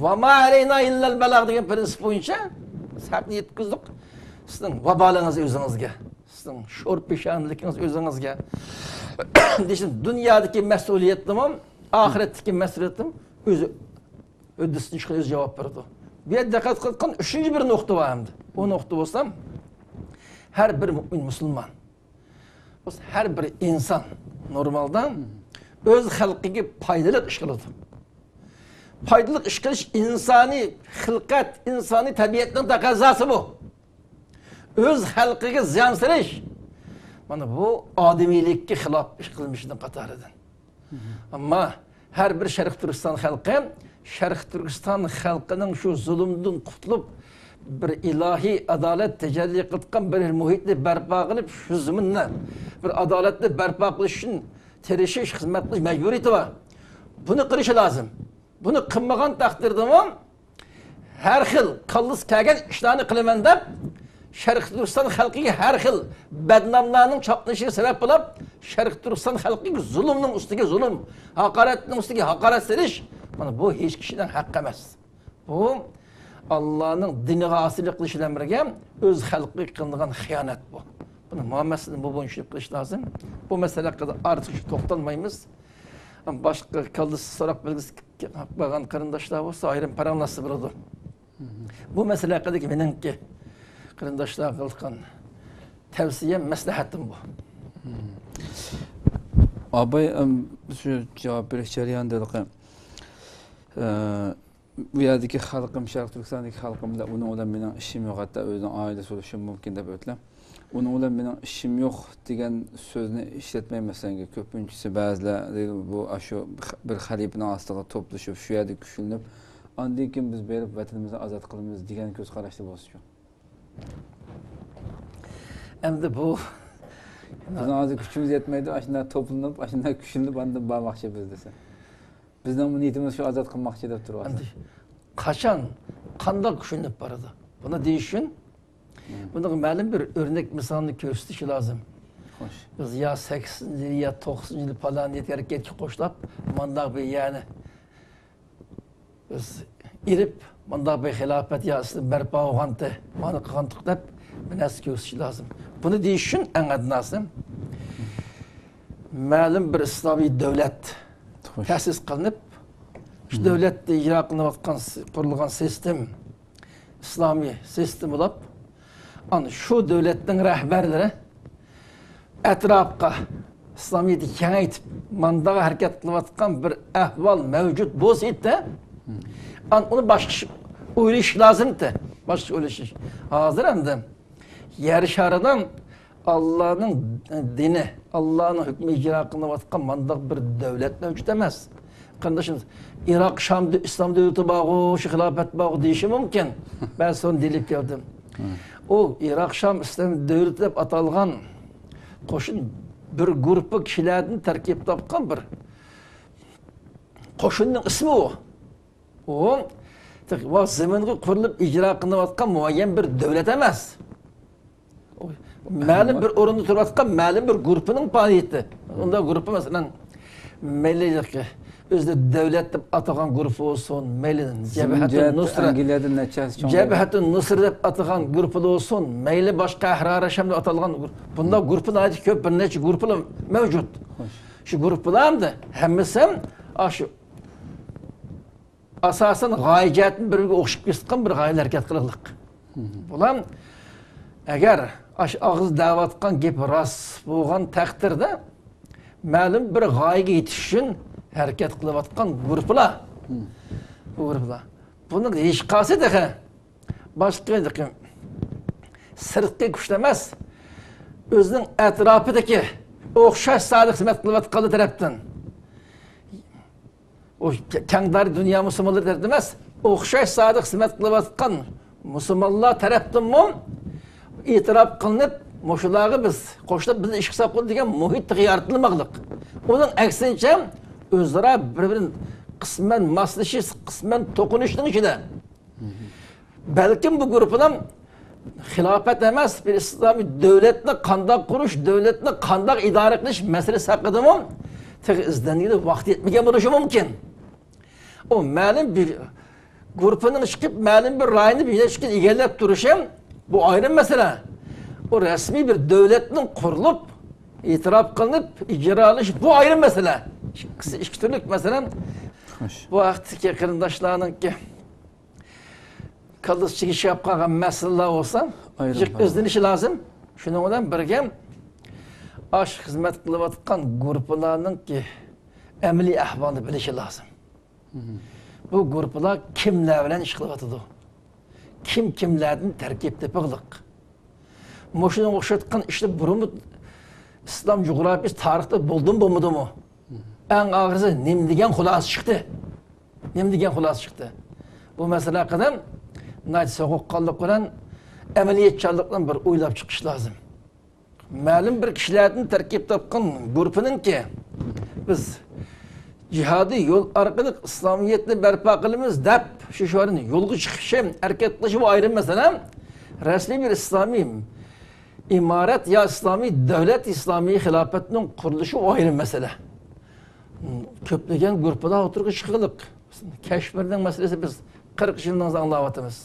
ۋە ما ئەلەينا ئىللەل بەلاغ دېگەن پىرىنسىپ بويىچە سىز ھەقنى يەتكۈزدۇق. سىزنىڭ ۋابالىڭىز ئۆزىڭىزگە، سىزنىڭ شور پېشانىلىكىڭىز ئۆزىڭىزگە. دېيىشتىن، دۇنيادىكى مەسئۇلىيەتنىمۇ، ئاخىرەتتىكى مەسئۇلىيەتنىمۇ ئۆزى ھۆددىسىدىن چىقىپ ئۆزى جاۋاب بېرىدۇ. بۇ يەردە دىققەت قىلىدىغان ئۈچىنچى بىر نۇقتا بار ئەمدى. ئۇ نۇقتا بولسا، ھەر بىر مۇئمىن مۇسۇلمان، ھەر بىر ئىنسان نورمالدا ئۆز خەلقىگە پايدىلىق ئىش قىلىدۇ. پايدىلىق ئىش قىلىش ئىنسانىي خىلقەت، ئىنسانىي تەبىئەتنىڭ تەقەززاسى بۇ. ئۆز خەلقىگە زىيان سېلىش، مانا بۇ ئادىمىيلىككە خىلاپ ئىش قىلمىشىنىڭ قاتارىدىن. ئەمما ھەر بىر شەرقىي تۈركىستان خەلقى، شەرقىي تۈركىستان خەلقىنىڭ شۇ زۇلۇمدىن قۇتۇلۇپ، بىر ئىلاھىي ئادالەت تەجەللى قىلىدىغان بىر مۇھىتنى بەرپا قىلىپ، شۇ زېمىننى بىر ئادالەتنى بەرپا قىلىش ئۈچۈن تىرىشىش، خىزمەت قىلىش مەجبۇرىيىتى بار. بۇنى قىلىشى لازىم. بۇنى قىلمىغان تەقدىردىمۇ، ھەر خىل كاللىسى كەلگەن ئىشلارنى قىلىمەن دەپ، شەرقىي تۈركىستان خەلقىگە ھەر خىل بەدناملارنىڭ چاپلىنىشىغا سەۋەب بولۇپ، شەرقىي تۈركىستان خەلقىگە زۇلۇمنىڭ ئۈستىگە زۇلۇم، ھاقارەتنىڭ ئۈستىگە ھاقارەت سېلىش، مانا بۇ ھېچ كىشىنىڭ ھەققى ئەمەس. بۇ ئاللانىڭ دىنىغا ئاسىيلىق قىلىش بىلەن بىرگە ئۆز خەلقىگە قىلىنغان خىيانەت بۇ. بۇنى مۇھەممەدسىدىن بۇ بويىچە قىلىش لازىم. بۇ مەسىلە ھەققىدە ئارتۇقچە توختالمايمىز. باشقا كاللىسى سوراق بەرگۈسى بارغان قېرىنداشلار بولسا ئايرىم پاراڭلاشسا بولىدۇ. بۇ مەسىلە ھەققىدىكى مېنىڭكى قېرىنداشلارغا قىلغان تەۋسىيەم، مەسلىھەتىم بۇ. ئاباي، ئەم، شۇ جاۋاب بېرىش جەريانىدا ھېلىقى، ئە، بۇ يەردىكى خەلقىم، شەرقىي تۈركىستاندىكى خەلقىم بىلەن، ئۇنىڭ بىلەن مېنىڭ ئىشىم يوق، ھەتتا ئۆزىنىڭ ئائىلىسى بولۇشى مۇمكىن دەپ ئۆتتى. ئۇنىڭ بىلەن مېنىڭ ئىشىم يوق دېگەن سۆزنى ئىشلەتمەي، مەسىلەن، كۆپىنچىسى بەزىلەر دەيدۇ، بۇ ئاشۇ بىر خەلىپىنىڭ ئاستىغا توپلىشىپ، شۇ يەردە كۈچلىنىپ، ئاندىن كېيىن بىز بېرىپ ۋەتىنىمىزنى ئازاد قىلىمىز دېگەن كۆز قاراشتا بولسىچۇ؟ ئەمدى بۇ بىزنىڭ ھازىر كۈچىمىز يەتمەيدۇ، ئاشۇنداق توپلىنىپ، ئاشۇنداق كۈچلىنىپ، ئاندىن بارماقچى بىز دېسە. بىزنىڭ نىيىتىمىز شۇ، ئازاد قىلماقچى دەپ تۇرۇۋاتىمىز. ئەمدى قاچان، قانداق كۈچلىنىپ بارىدۇ؟ بۇنى دېيىش ئۈچۈن، بۇنىڭغا مەلۇم بىر ئۆرنەك مىسالنى كۆرسىتىش لازىم. خوش. بىز يا سەكسىنىنچى يىل، يا توقسىنىنچى يىل پالان يەرگە ھەرىكەتكە قوشلاپ، مانداق بىر يەرنى بىز ئېلىپ، مۇنداق بىر خىلاپەت يا ئىسلام بەرپا بولغانتى، مانا قىلغانتۇق دەپ بىر نەرسە كۆرسىتىش لازىم. بۇنى دېيىش ئۈچۈن ئەڭ ئاددىناسى، مەلۇم بىر ئىسلامىي دۆلەت خوش. تەسىس قىلىنىپ، شۇ دۆلەتتە ئىجرا قىلىنىۋاتقان س-، قۇرۇلغان سىستېم، ئىسلامىي سىستېم بولۇپ، ئانا شۇ دۆلەتنىڭ رەھبەرلىرى ئەتراپقا ئىسلامىيەتنى كېڭەيتىپ، مانداق ھەرىكەت قىلىۋاتقان بىر ئەھۋال مەۋجۇت بولسا ئىدى، ئان-، ئۇنى باشقىچە ئويلىشىش لازىمتى. باشقىچە ئويلىشىش. ھازىر ئەمدى يەر شارىدا ئاللانىڭ دىنى، ئاللانىڭ ھۆكمى ئىجرا قىلىنىۋاتقان مانداق بىر دۆلەت مەۋجۇت ئەمەس. قېرىندىشىمىز، ئىراق شامدا ئىسلام دۆلىتى بارغۇ، شۇ خىلاپەت بارغۇ دېيىشى مۇمكىن. مەن سورۇن دېيىپ كەلدىم. ئۇ ئىراق شام ئىسلام دۆلىتى دەپ ئاتالغان قوشۇن بىر گۇرۇپپا كىشىلەردىن تەركىب تاپقان بىر قوشۇننىڭ ئىسمى ئۇ. ئۇ ۋە زېمىنغا قۇرۇلۇپ ئىجرا قىلىنىۋاتقان مۇئەييەن بىر دۆلەت ئەمەس. مەلۇم بىر ئورۇندا تۇرۇۋاتقان مەلۇم بىر گۇرۇپپىنىڭ پائالىيىتى. ئۇنداق گۇرۇپپا، مەسىلەن، مەيلى ئۆزىنى دۆلەت دەپ ئاتىغان گۇرۇپپا بولسۇن، مەيلى جەبھەتۇن نۇسرە، جەبھەتۇن نۇسرە دەپ ئاتىغان گۇرۇپپا بولسۇن، مەيلى باشقا ئەھرار شام دەپ ئاتالغان گۇرۇپپا. بۇنداق گۇرۇپپا ناھايىتى كۆپ، بىر نەچچە گۇرۇپپىلار مەۋجۇت. شۇ گۇرۇپپىلار ئەمدى ھەممىسى ھەم ئاشۇ ئاساسەن غايە جەھەتتىن بىر-بىرىگە ئوخشاپ كېتىدىغان بىر غايىلەر ھەرىكەت قىلىقلىق. بۇلار ئەگەر ئاشۇ ئاغزىدا دەۋاتقان گېپى راست بولغان تەقدىردە، مەلۇم بىر غايىگە يېتىش ئۈچۈن ھەرىكەت قىلىۋاتقان گۇرۇپپىلار. بۇ گۇرۇپپىلار. بۇنىڭ ھېچقايسى تېخى باشقا سىرتقى كۈچلەر ئەمەس، ئۆزىنىڭ ئەتراپىدىكى ئوخشاش ساھەدە خىزمەت قىلىۋاتقانلار تەرەپتىن، ئۇ كەڭ دائىرە دۇنيا مۇسۇلمانلىرى تەرەپتىن ئەمەس، ئوخشاش ساھەدە خىزمەت قىلىۋاتقان مۇسۇلمانلار تەرەپتىنمۇ ئېتىراپ قىلىنىپ، مۇشۇلارغا بىز قوشۇلۇپ، بىزنى ئىشقا ساپ قىلىدۇ دېگەن مۇھىت تېخى يارىتىلماقلىق. ئۇنىڭ ئەكسىنچە، ئۆزئارا بىر-بىرىنى قىسمەن ماسلىشىش، قىسمەن توقۇنۇشنىڭ ئىچىدە. بەلكىم بۇ گۇرۇپپىلار خىلاپەت ئەمەس، بىر ئىسلامىي دۆلەتنى قانداق قۇرۇش، دۆلەتنى قانداق ئىدارە قىلىش مەسىلىسى ھەققىدىمۇ تېخى ئىزدەنگىلى ۋاقتى يەتمىگەن بولۇشى مۇمكىن. ئۇ مەلۇم بىر گۇرۇپپىنىڭ چىقىپ، مەلۇم بىر رايوننى بىر نەچچە كۈن ئىگىلەپ تۇرۇشى، بۇ ئايرىم مەسىلە. ئۇ رەسمىي بىر دۆلەتنىڭ قۇرۇلۇپ، ئېتىراپ قىلىنىپ، ئىجرالىشى، بۇ ئايرىم مەسىلە. ئىككىسى ئىككى تۈرلۈك مەسىلە. خوش. بۇ ھەقتىكى قېرىنداشلارنىڭكى كاللىسى چىگىشىپ قالغان مەسىلىلەر بولسا، ئايرىم، جىق ئايرىم. ئىزدىنىشى لازىم. شۇنىڭ بىلەن بىرگە، ئاشۇ خىزمەت قىلىۋاتقان گۇرۇپپىلارنىڭكى ئەمەلىي ئەھۋالىنى بىلىشى لازىم. بۇ گۇرۇپپىلار كىملەر بىلەن ئىش قىلىۋاتىدۇ؟ كىم كىملەردىن تەركىب تېپىقلىق؟ مۇشۇنىڭغا ئوخشاتقان ئىشلار بۇرۇنمۇ ئىسلام جۇغراپىيىسى تارىختا بولدىمۇ بولمىدىمۇ؟ ئەڭ ئاخىرىسى نېمە دېگەن خۇلاسە چىقتى؟ نېمە دېگەن خۇلاسە چىقتى؟ بۇ مەسىلە ھەققىدە ناھايىتى سوغۇققانلىق بىلەن، ئەمەلىيەتچانلىق بىلەن بىر ئويلاپ چىقىش لازىم. مەلۇم بىر كىشىلەردىن تەركىب تاپقان گۇرۇپپىنىڭكى، بىز جىھادىي يول ئارقىلىق ئىسلامىيەتنى بەرپا قىلىمىز دەپ، شۇ شوئارنى يولغا چىقىشى، ھەرىكەت قىلىشى، بۇ ئايرىم مەسىلە. رەسمىي بىر ئىسلامىي ئىمارەت يا ئىسلامىي دۆلەت، ئىسلامىي خىلاپەتنىڭ قۇرۇلۇشى، ئۇ ئايرىم مەسىلە. كۆپلىگەن گۇرۇپپىلار ئوتتۇرىغا چىققانلىق. كەشمىرنىڭ مەسىلىسى، بىز قىرىق يىلدىن ئاڭلاۋاتىمىز.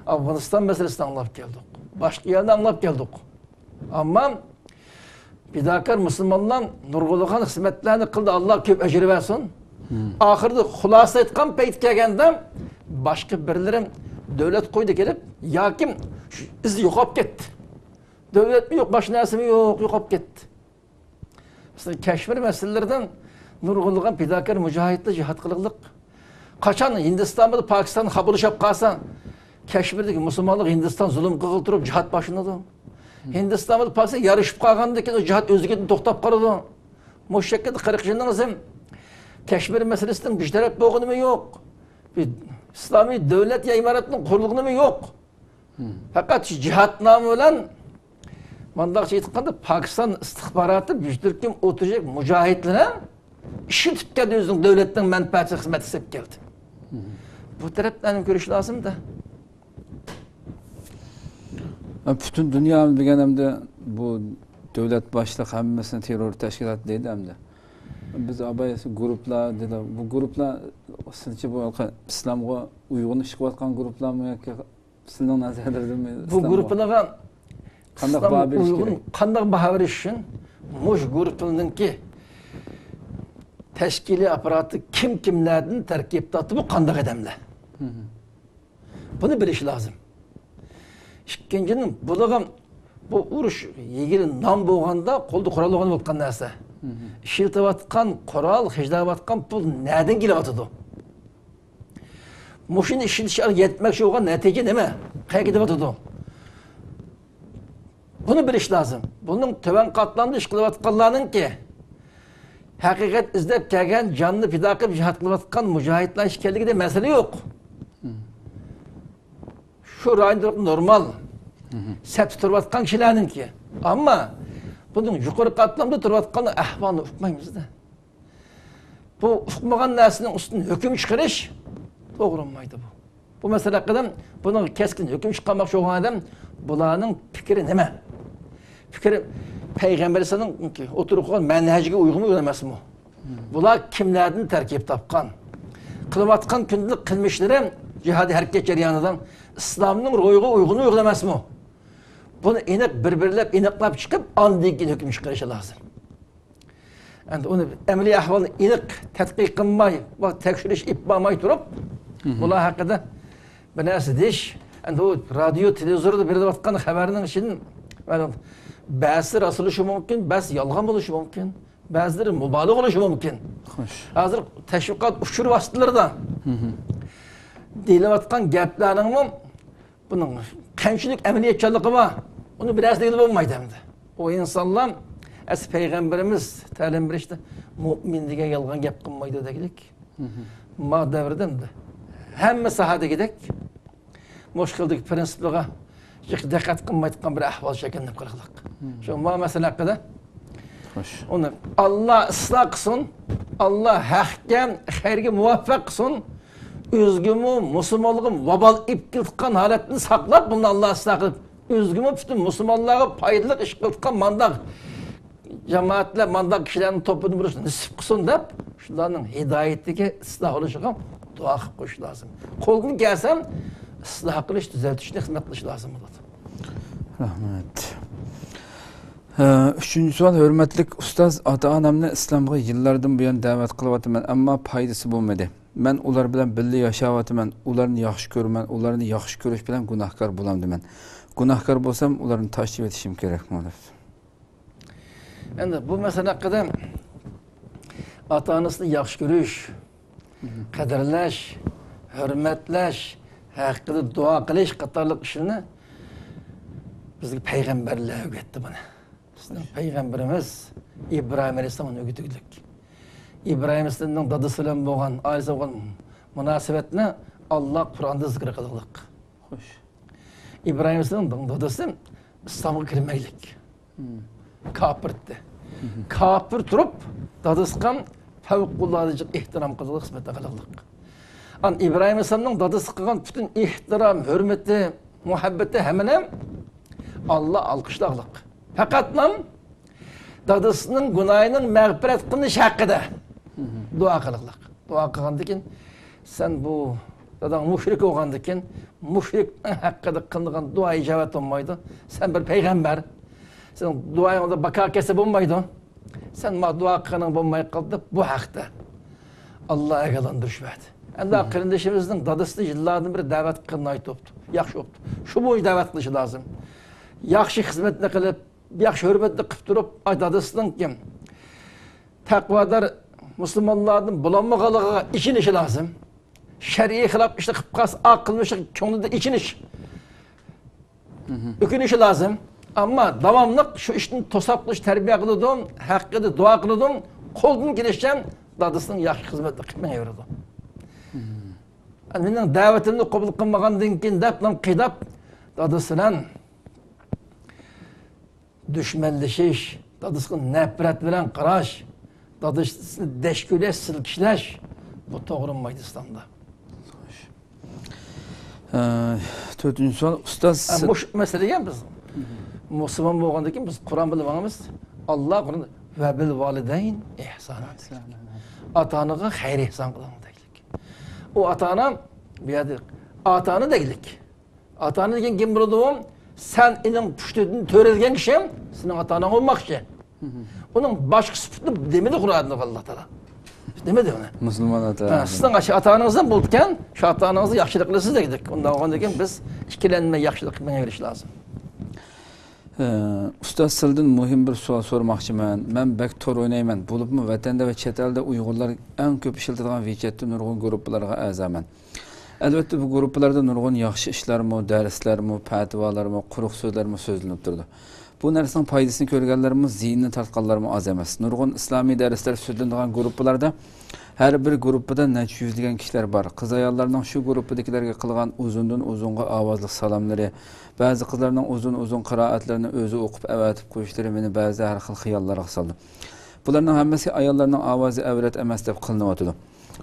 ئافغانىستان مەسىلىسىنى ئاڭلاپ كەلدۇق. باشقا يەرنى ئاڭلاپ كەلدۇق. ئەمما پىداكار مۇسۇلمانلار نۇرغۇنلىغان خىزمەتلەرنى قىلدى، ئاللا كۆپ ئەجىر بەرسۇن. ئاخىرىدا خۇلاسە ئېيتقان پەيت كەلگەندە، باشقا بىرلىرى دۆلەت قويدى كېلىپ، ياكى شۇ ئىز يوقاپ كەتتى. دۆلەتمۇ يوق، باشقا نەرسىمۇ يوق، يوقاپ كەتتى. مەسىلەن، كەشمىر مەسىلىلىرىدىن نۇرغۇنلىغان پىداكار مۇجاھىدلار جىھاد قىلغانلىق. قاچان ھىندىستان بىلەن پاكىستان خاپىلىشىپ قالسا، كەشمىردىكى مۇسۇلمانلار ھىندىستان زۇلۇم قىلغىلى تۇرۇپ جىھاد باشلىنىدۇ. ھىندىستان بىلەن پاكىستان يارىشىپ قالغاندىن كېيىن ئۇ جىھاد ئۆزلۈكىدىن توختاپ قالىدۇ. مۇشۇ شەكىلدە قىرىق يىلنىڭ ئىزى كەشمىر مەسىلىسىدىن بىر تەرەپ بولغىنىمۇ يوق. بىر ئىسلامىي دۆلەت يا ئىمارەتنىڭ قۇرۇلغىنىمۇ يوق. پەقەت شۇ جىھاد نامى بىلەن، مۇنداقچە ئېيتقاندا، پاكىستان ئىستىخباراتى بىر تۈركۈم ئوتتۇرىچە مۇجاھىدلىرى ئىشلىتىپ كەلدى، ئۆزىنىڭ دۆلەتنىڭ مەنپەئەتىنى خىزمەت قىلىپ كەلدى. بۇ تەرەپلەرنى كۆرۈش لازىمدا. پۈتۈن دۇنيا دېگەن ئەمدى بۇ دۆلەت باشلىق ھەممىسىنى تېررور تەشكىلات دەيدۇ ئەمدى. بىز ئاباي گۇرۇپلا دېدى. بۇ گۇرۇپلا سىزچە بۇ ئىسلامغا ئۇيغۇن ئىش قىلىۋاتقان گۇرۇپلارمۇ ياكى سىزنىڭ نەزەرلىرىڭىز بۇ گۇرۇپپىلارغا قانداق باھا بېرىش كېرەك؟ قانداق باھا بېرىش ئۈچۈن مۇشۇ گۇرۇپپىنىڭكى تەشكىلىي ئاپپاراتى كىم كىملەردىن تەركىب تارتىپ، بۇ قانداق ئادەملەر؟ بۇنى بىلىش لازىم. ئىككىنچىدىن، بۇلىغا بۇ ئۇرۇش يېگىلى نان بولغاندا قولدا قورال بولغان بولۇپ قالغان نەرسە. ئىشلىتىۋاتقان قورال، خىجىلەۋاتقان پۇل نەدىن كېلىۋاتىدۇ؟ مۇشۇنى ئىشلىتىش ئارقىلىق يەتمەكچى بولغان نەتىجە نېمە؟ قەيەرگە كېتىۋاتىدۇ؟ بۇنى بىلىش لازىم. بۇنىڭ تۆۋەن قاتلامدا ئىش قىلىۋاتقانلارنىڭكى، ھەقىقەت ئىزدەپ كەلگەن، جانىنى پىدا قىلىپ جىھاد قىلىۋاتقان مۇجاھىدلار ئىكەنلىكىدە مەسىلە يوق. شۇ رايوندا نورمال سەپتە تۇرۇۋاتقان كىشىلەرنىڭكى. ئەمما بۇنىڭ يۇقىرى قاتلامدا تۇرۇۋاتقان ئەھۋالىنى ئۇقمايمىز-دە. بۇ ئۇقمىغان نەرسىنىڭ ئۈستىدىن ھۆكۈم چىقىرىش توغرا بولمايدۇ بۇ. بۇ مەسىلە ھەققىدە بۇنىڭغا كەسكىن ھۆكۈم چىقارماقچى بولغان ئادەم، بۇلارنىڭ پىكرى نېمە؟ پىكرى پەيغەمبەر ئەلەيھىسسالامنىڭ ئوتتۇرىغا قويغان مەنھەجگە ئۇيغۇنمۇ، ئۇيغۇن ئەمەسمۇ؟ بۇلار كىملەردىن تەركىب تاپقان؟ قىلىۋاتقان كۈندىلىك قىلمىشلىرى جىھادىي ھەرىكەت جەريانىدا ئىسلامنىڭ روھىغا ئۇيغۇنمۇ، ئۇيغۇن ئەمەسمۇ؟ بۇنى ئېنىق بىر-بىرلەپ ئېنىقلاپ چىقىپ، ئاندىن كېيىن ھۆكۈم چىقىرىشى لازىم. ئەمدى ئۇنى ئەمەلىي ئەھۋالنى ئېنىق تەتقىق قىلماي ۋە تەكشۈرۈش ئېلىپ بارماي تۇرۇپ، ئۇلار ھەققىدە بىر نەرسە دېيىش، ئەمدى ئۇ رادىيو، تېلېۋىزوردا بېرىلىۋاتقان خەۋەرنىڭ ئىچىدىن، مەلۇم، بەزىسى راست بولۇشى مۇمكىن، بەزىسى يالغان بولۇشى مۇمكىن، بەزىلىرى مۇبالىغە بولۇشى مۇمكىن. خوش. ھازىر تەشۋىقات ئۇچۇر ۋاسىتىلىرىدا دېيىلىۋاتقان گەپلەرنىڭمۇ بۇنىڭ قانچىلىك ئەمەلىيەتچانلىقى بار، ئۇنى بىر نەرسە دېگىلى بولمايدۇ ئەمدى. ئۇ ئىنسانلار ئەسلى پەيغەمبىرىمىز تەلىم بېرىشتە، مۇئمىن دېگەن يالغان گەپ قىلمايدۇ دېگۈدەك. ما دەۋردە ئەمدى ھەممە ساھە دېگۈدەك مۇشۇ خىلدىكى پىرىنسىپلارغا دىققەت قىلمايدىغان بىر ئەھۋال شەكىللىنىپ قالغانلىق. شۇ ما مەسىلە ھەققىدە خوش. ئۇنى ئاللا ئىسلاھ قىلسۇن، ئاللا ھەقكە، خەيرگە مۇۋەپپەق قىلسۇن. ئۆزىگىمۇ، مۇسۇلمانلىقىمۇ ۋابال ئېلىپ كېلىدىغان ھالەتتىن ساقلاپ، بۇنى ئاللا ئىسلاھ قىلىپ، ئۆزىگىمۇ پۈتۈن مۇسۇلمانلارغا پايدىلىق ئىش قىلىدىغان مانداق جامائەتلەر، مانداق كىشىلەرنىڭ توپىدىن بولۇشنى نېسىپ قىلسۇن دەپ، شۇلارنىڭ ھىدايىتىگە، ئىسلاھ بولۇشىغا دۇئا قىلىپ قويۇش لازىم. قولدىن كەلسە ئىسلاھ قىلىش، تۈزەتىشنى خىزمەت قىلىش لازىم بولىدۇ. رەھمەت. ئۈچىنچى سوئال، ھۆرمەتلىك ئۇستاز، ئاتا-ئانامنى ئىسلامغا يىللاردىن بۇيان دەۋەت قىلىۋاتىمەن، ئەمما پايدىسى بولمىدى. مەن ئۇلار بىلەن بىللە ياشاۋاتىمەن، ئۇلارنى ياخشى كۆرىمەن، ئۇلارنى ياخشى كۆرۈش بىلەن گۇناھكار بولامدىمەن؟ گۇناھكار بولسام، ئۇلارنى تاشلىۋېتىشىم كېرەكمۇ؟ دەپتۇ. ئەمدى بۇ مەسىلە ھەققىدە ئاتا-ئانىسىنى ياخشى كۆرۈش، قەدىرلەش، ھۆرمەتلەش ھەققىدە دۇئا قىلىش قاتارلىق ئىشلارنى بىزگە پەيغەمبەرلەر ئۆگەتتى بۇنى. بىزنىڭ پەيغەمبىرىمىز ئىبراھىم ئەلەيھىسسالام ئۇنى ئۆگىتىۋىدۇق. ئىبراھىم ئەلەيھىسسالامنىڭ دادىسى بىلەن بولغان، ئائىلىسى بولغان مۇناسىۋەتنى ئاللا قۇرئاندا زىكىر قىلغانلىق. خوش. ئىبراھىم ئەلەيھىسسالامنىڭ دادىسى ئىسلامغا كىرمەيلىك. كاپىر ئىدى. كاپىر تۇرۇپ، دادىسىغا پەۋقۇلئاددە ئېھتىرام قىلغانلىق، خىزمەت قىلغانلىق. ئان ئىبراھىم ئەلەيھىسسالامنىڭ دادىسىغا قىلغان پۈتۈن ئېھتىرام، ھۆرمىتى، مۇھەببىتى ھەممىنى ئاللا ئالقىشلاغلىق. پەقەتلا دادىسىنىڭ گۇناھىنىڭ مەغپىرەت قىلىنىشى ھەققىدە دۇئا قىلغلىق. دۇئا قىلغاندىن كېيىن، سەن بۇ داداڭ مۇشرىك بولغاندىن كېيىن، مۇشرىكنىڭ ھەققىدە قىلىنغان دۇئا ئىجابەت بولمايدۇ. سەن بىر پەيغەمبەر. سېنىڭ دۇئاڭدا باكا كەلسە بولمايدۇ. سەن ما دۇئا قىلغىنىڭ بولماي قالدى دەپ، بۇ ھەقتە ئاللا ئاگاھلاندۇرۇش بەردى. ئەمدى قېرىندىشىمىزنىڭ دادىسىنى يىللاردىن بېرى دەۋەت قىلغىنى ئېيتىپتۇ. ياخشى بوپتۇ. شۇ بويىچە دەۋەت قىلىشى لازىم. ياخشى خىزمەتنى قىلىپ، ياخشى ھۆرمەتنى قىلىپ تۇرۇپ، ئاي دادىسىنىڭكى تەقۋادار مۇسۇلمانلاردىن بولالمىغانلىقىغا ئېچىنىشى لازىم. شەرئىي خىلاپ ئىشنى قىلىپ قالسا، ئاق قىلمىشىغا كۆڭلىدە ئېچىنىش، ئۆكۈنۈشى لازىم. ئەمما داۋاملىق شۇ ئىشنى توساپ قىلىش، تەربىيە قىلىدۇ، ھەققىدە دۇئا قىلىدۇ، قولدىن كېلىشىچە دادىسىنىڭ ياخشى خىزمەتنى قىلىپ مېڭىۋېرىدۇ. مېنىڭ دەۋىتىمنى قوبۇل قىلمىغاندىن كېيىن دەپ، قىيناپ، دادىسى بىلەن دۈشمەنلىشىش، دادىسىغا نەپرەت بىلەن قاراش، دادىسىنى دەشكۈلەش، سىلكىشلەش، بۇ توغرا بولمايدۇ ئىسلامدا. ئە، تۆتىنچى سوئال، ئۇستاز. ئە، مۇشۇ مەسىلىگە بىز مۇسۇلمان بولغاندىن كېيىن بىز قۇرئان بىلىپ ماڭىمىز. ئاللا قۇرئان، «ۋەبىل ۋالىدەين ئىھسانا» دېگەن. ئاتا-ئانىغا خەير ئېھسان قىلىڭ دەيلىك. ئۇ ئاتا-ئانا، بۇ يەردە ئاتا-ئانا دەيلىك. ئاتا-ئانا دېگەن كىم بولىدۇ؟ سەن ئېنىڭ پۇشتىدىن تۆرەلگەن كىشى سېنىڭ ئاتا-ئاناڭ بولماقچى. ئۇنىڭ باشقا سۈپىتىنى دېمىدى قۇرئاندا ئاللا تائالا. دېمىدى ئۇنى. مۇسۇلمان ئاتا. ھە، سىزنىڭ ئاشۇ ئاتا-ئانىڭىز ھەم بولىدىكەن، شۇ ئاتا-ئانىڭىزغا ياخشىلىق قىلىسىز دېدۇق. ئۇنداق بولغاندىن كېيىن بىز ئىككىلەنمەي ياخشىلىق قىلىپ مېڭىۋېرىش لازىم. ئە، ئۇستاز، سىلىدىن مۇھىم بىر سوئال سورىماقچىمەن. مەن بەك تور ئوينايمەن. بولۇپمۇ ۋەتەندە ۋە چەت ئەلدە ئۇيغۇرلار ئەڭ كۆپ ئىشلىتىدىغان ۋىچەتتە نۇرغۇن گۇرۇپپىلارغا ئەزامەن. ئەلۋەتتە، بۇ گۇرۇپپىلاردا نۇرغۇن ياخشى ئىشلارمۇ، دەرسلەرمۇ، پەتىۋالارمۇ، قۇرۇق سۆزلەرمۇ سۆزلىنىپ تۇرىدۇ. بۇ نەرسىنىڭ پايدىسىنى كۆرگەنلەرمۇ، زىيىنىنى تارتقانلارمۇ ئاز ئەمەس. نۇرغۇن ئىسلامىي دەرسلەر سۆزلىنىدىغان گۇرۇپپىلاردا ھەر بىر گۇرۇپپىدا نەچچە يۈزلىگەن كىشىلەر بار. قىزئاياللارنىڭ شۇ گۇرۇپپىدىكىلەرگە قىلغان ئۇزۇندىن ئۇزۇنغا ئاۋازلىق سالاملىرى، بەزى قىزلارنىڭ ئۇزۇن-ئۇزۇن قىرائەتلىرىنى ئۆزى ئوقۇپ ئەۋەتىپ قويۇشلىرى مېنى بەزىدە ھەر خىل خىياللارغا سالدى. بۇلارنىڭ ھەممىسى ئاياللارنىڭ ئاۋازى ئەۋرەت ئەمەس دەپ قىلىنىۋاتىدۇ.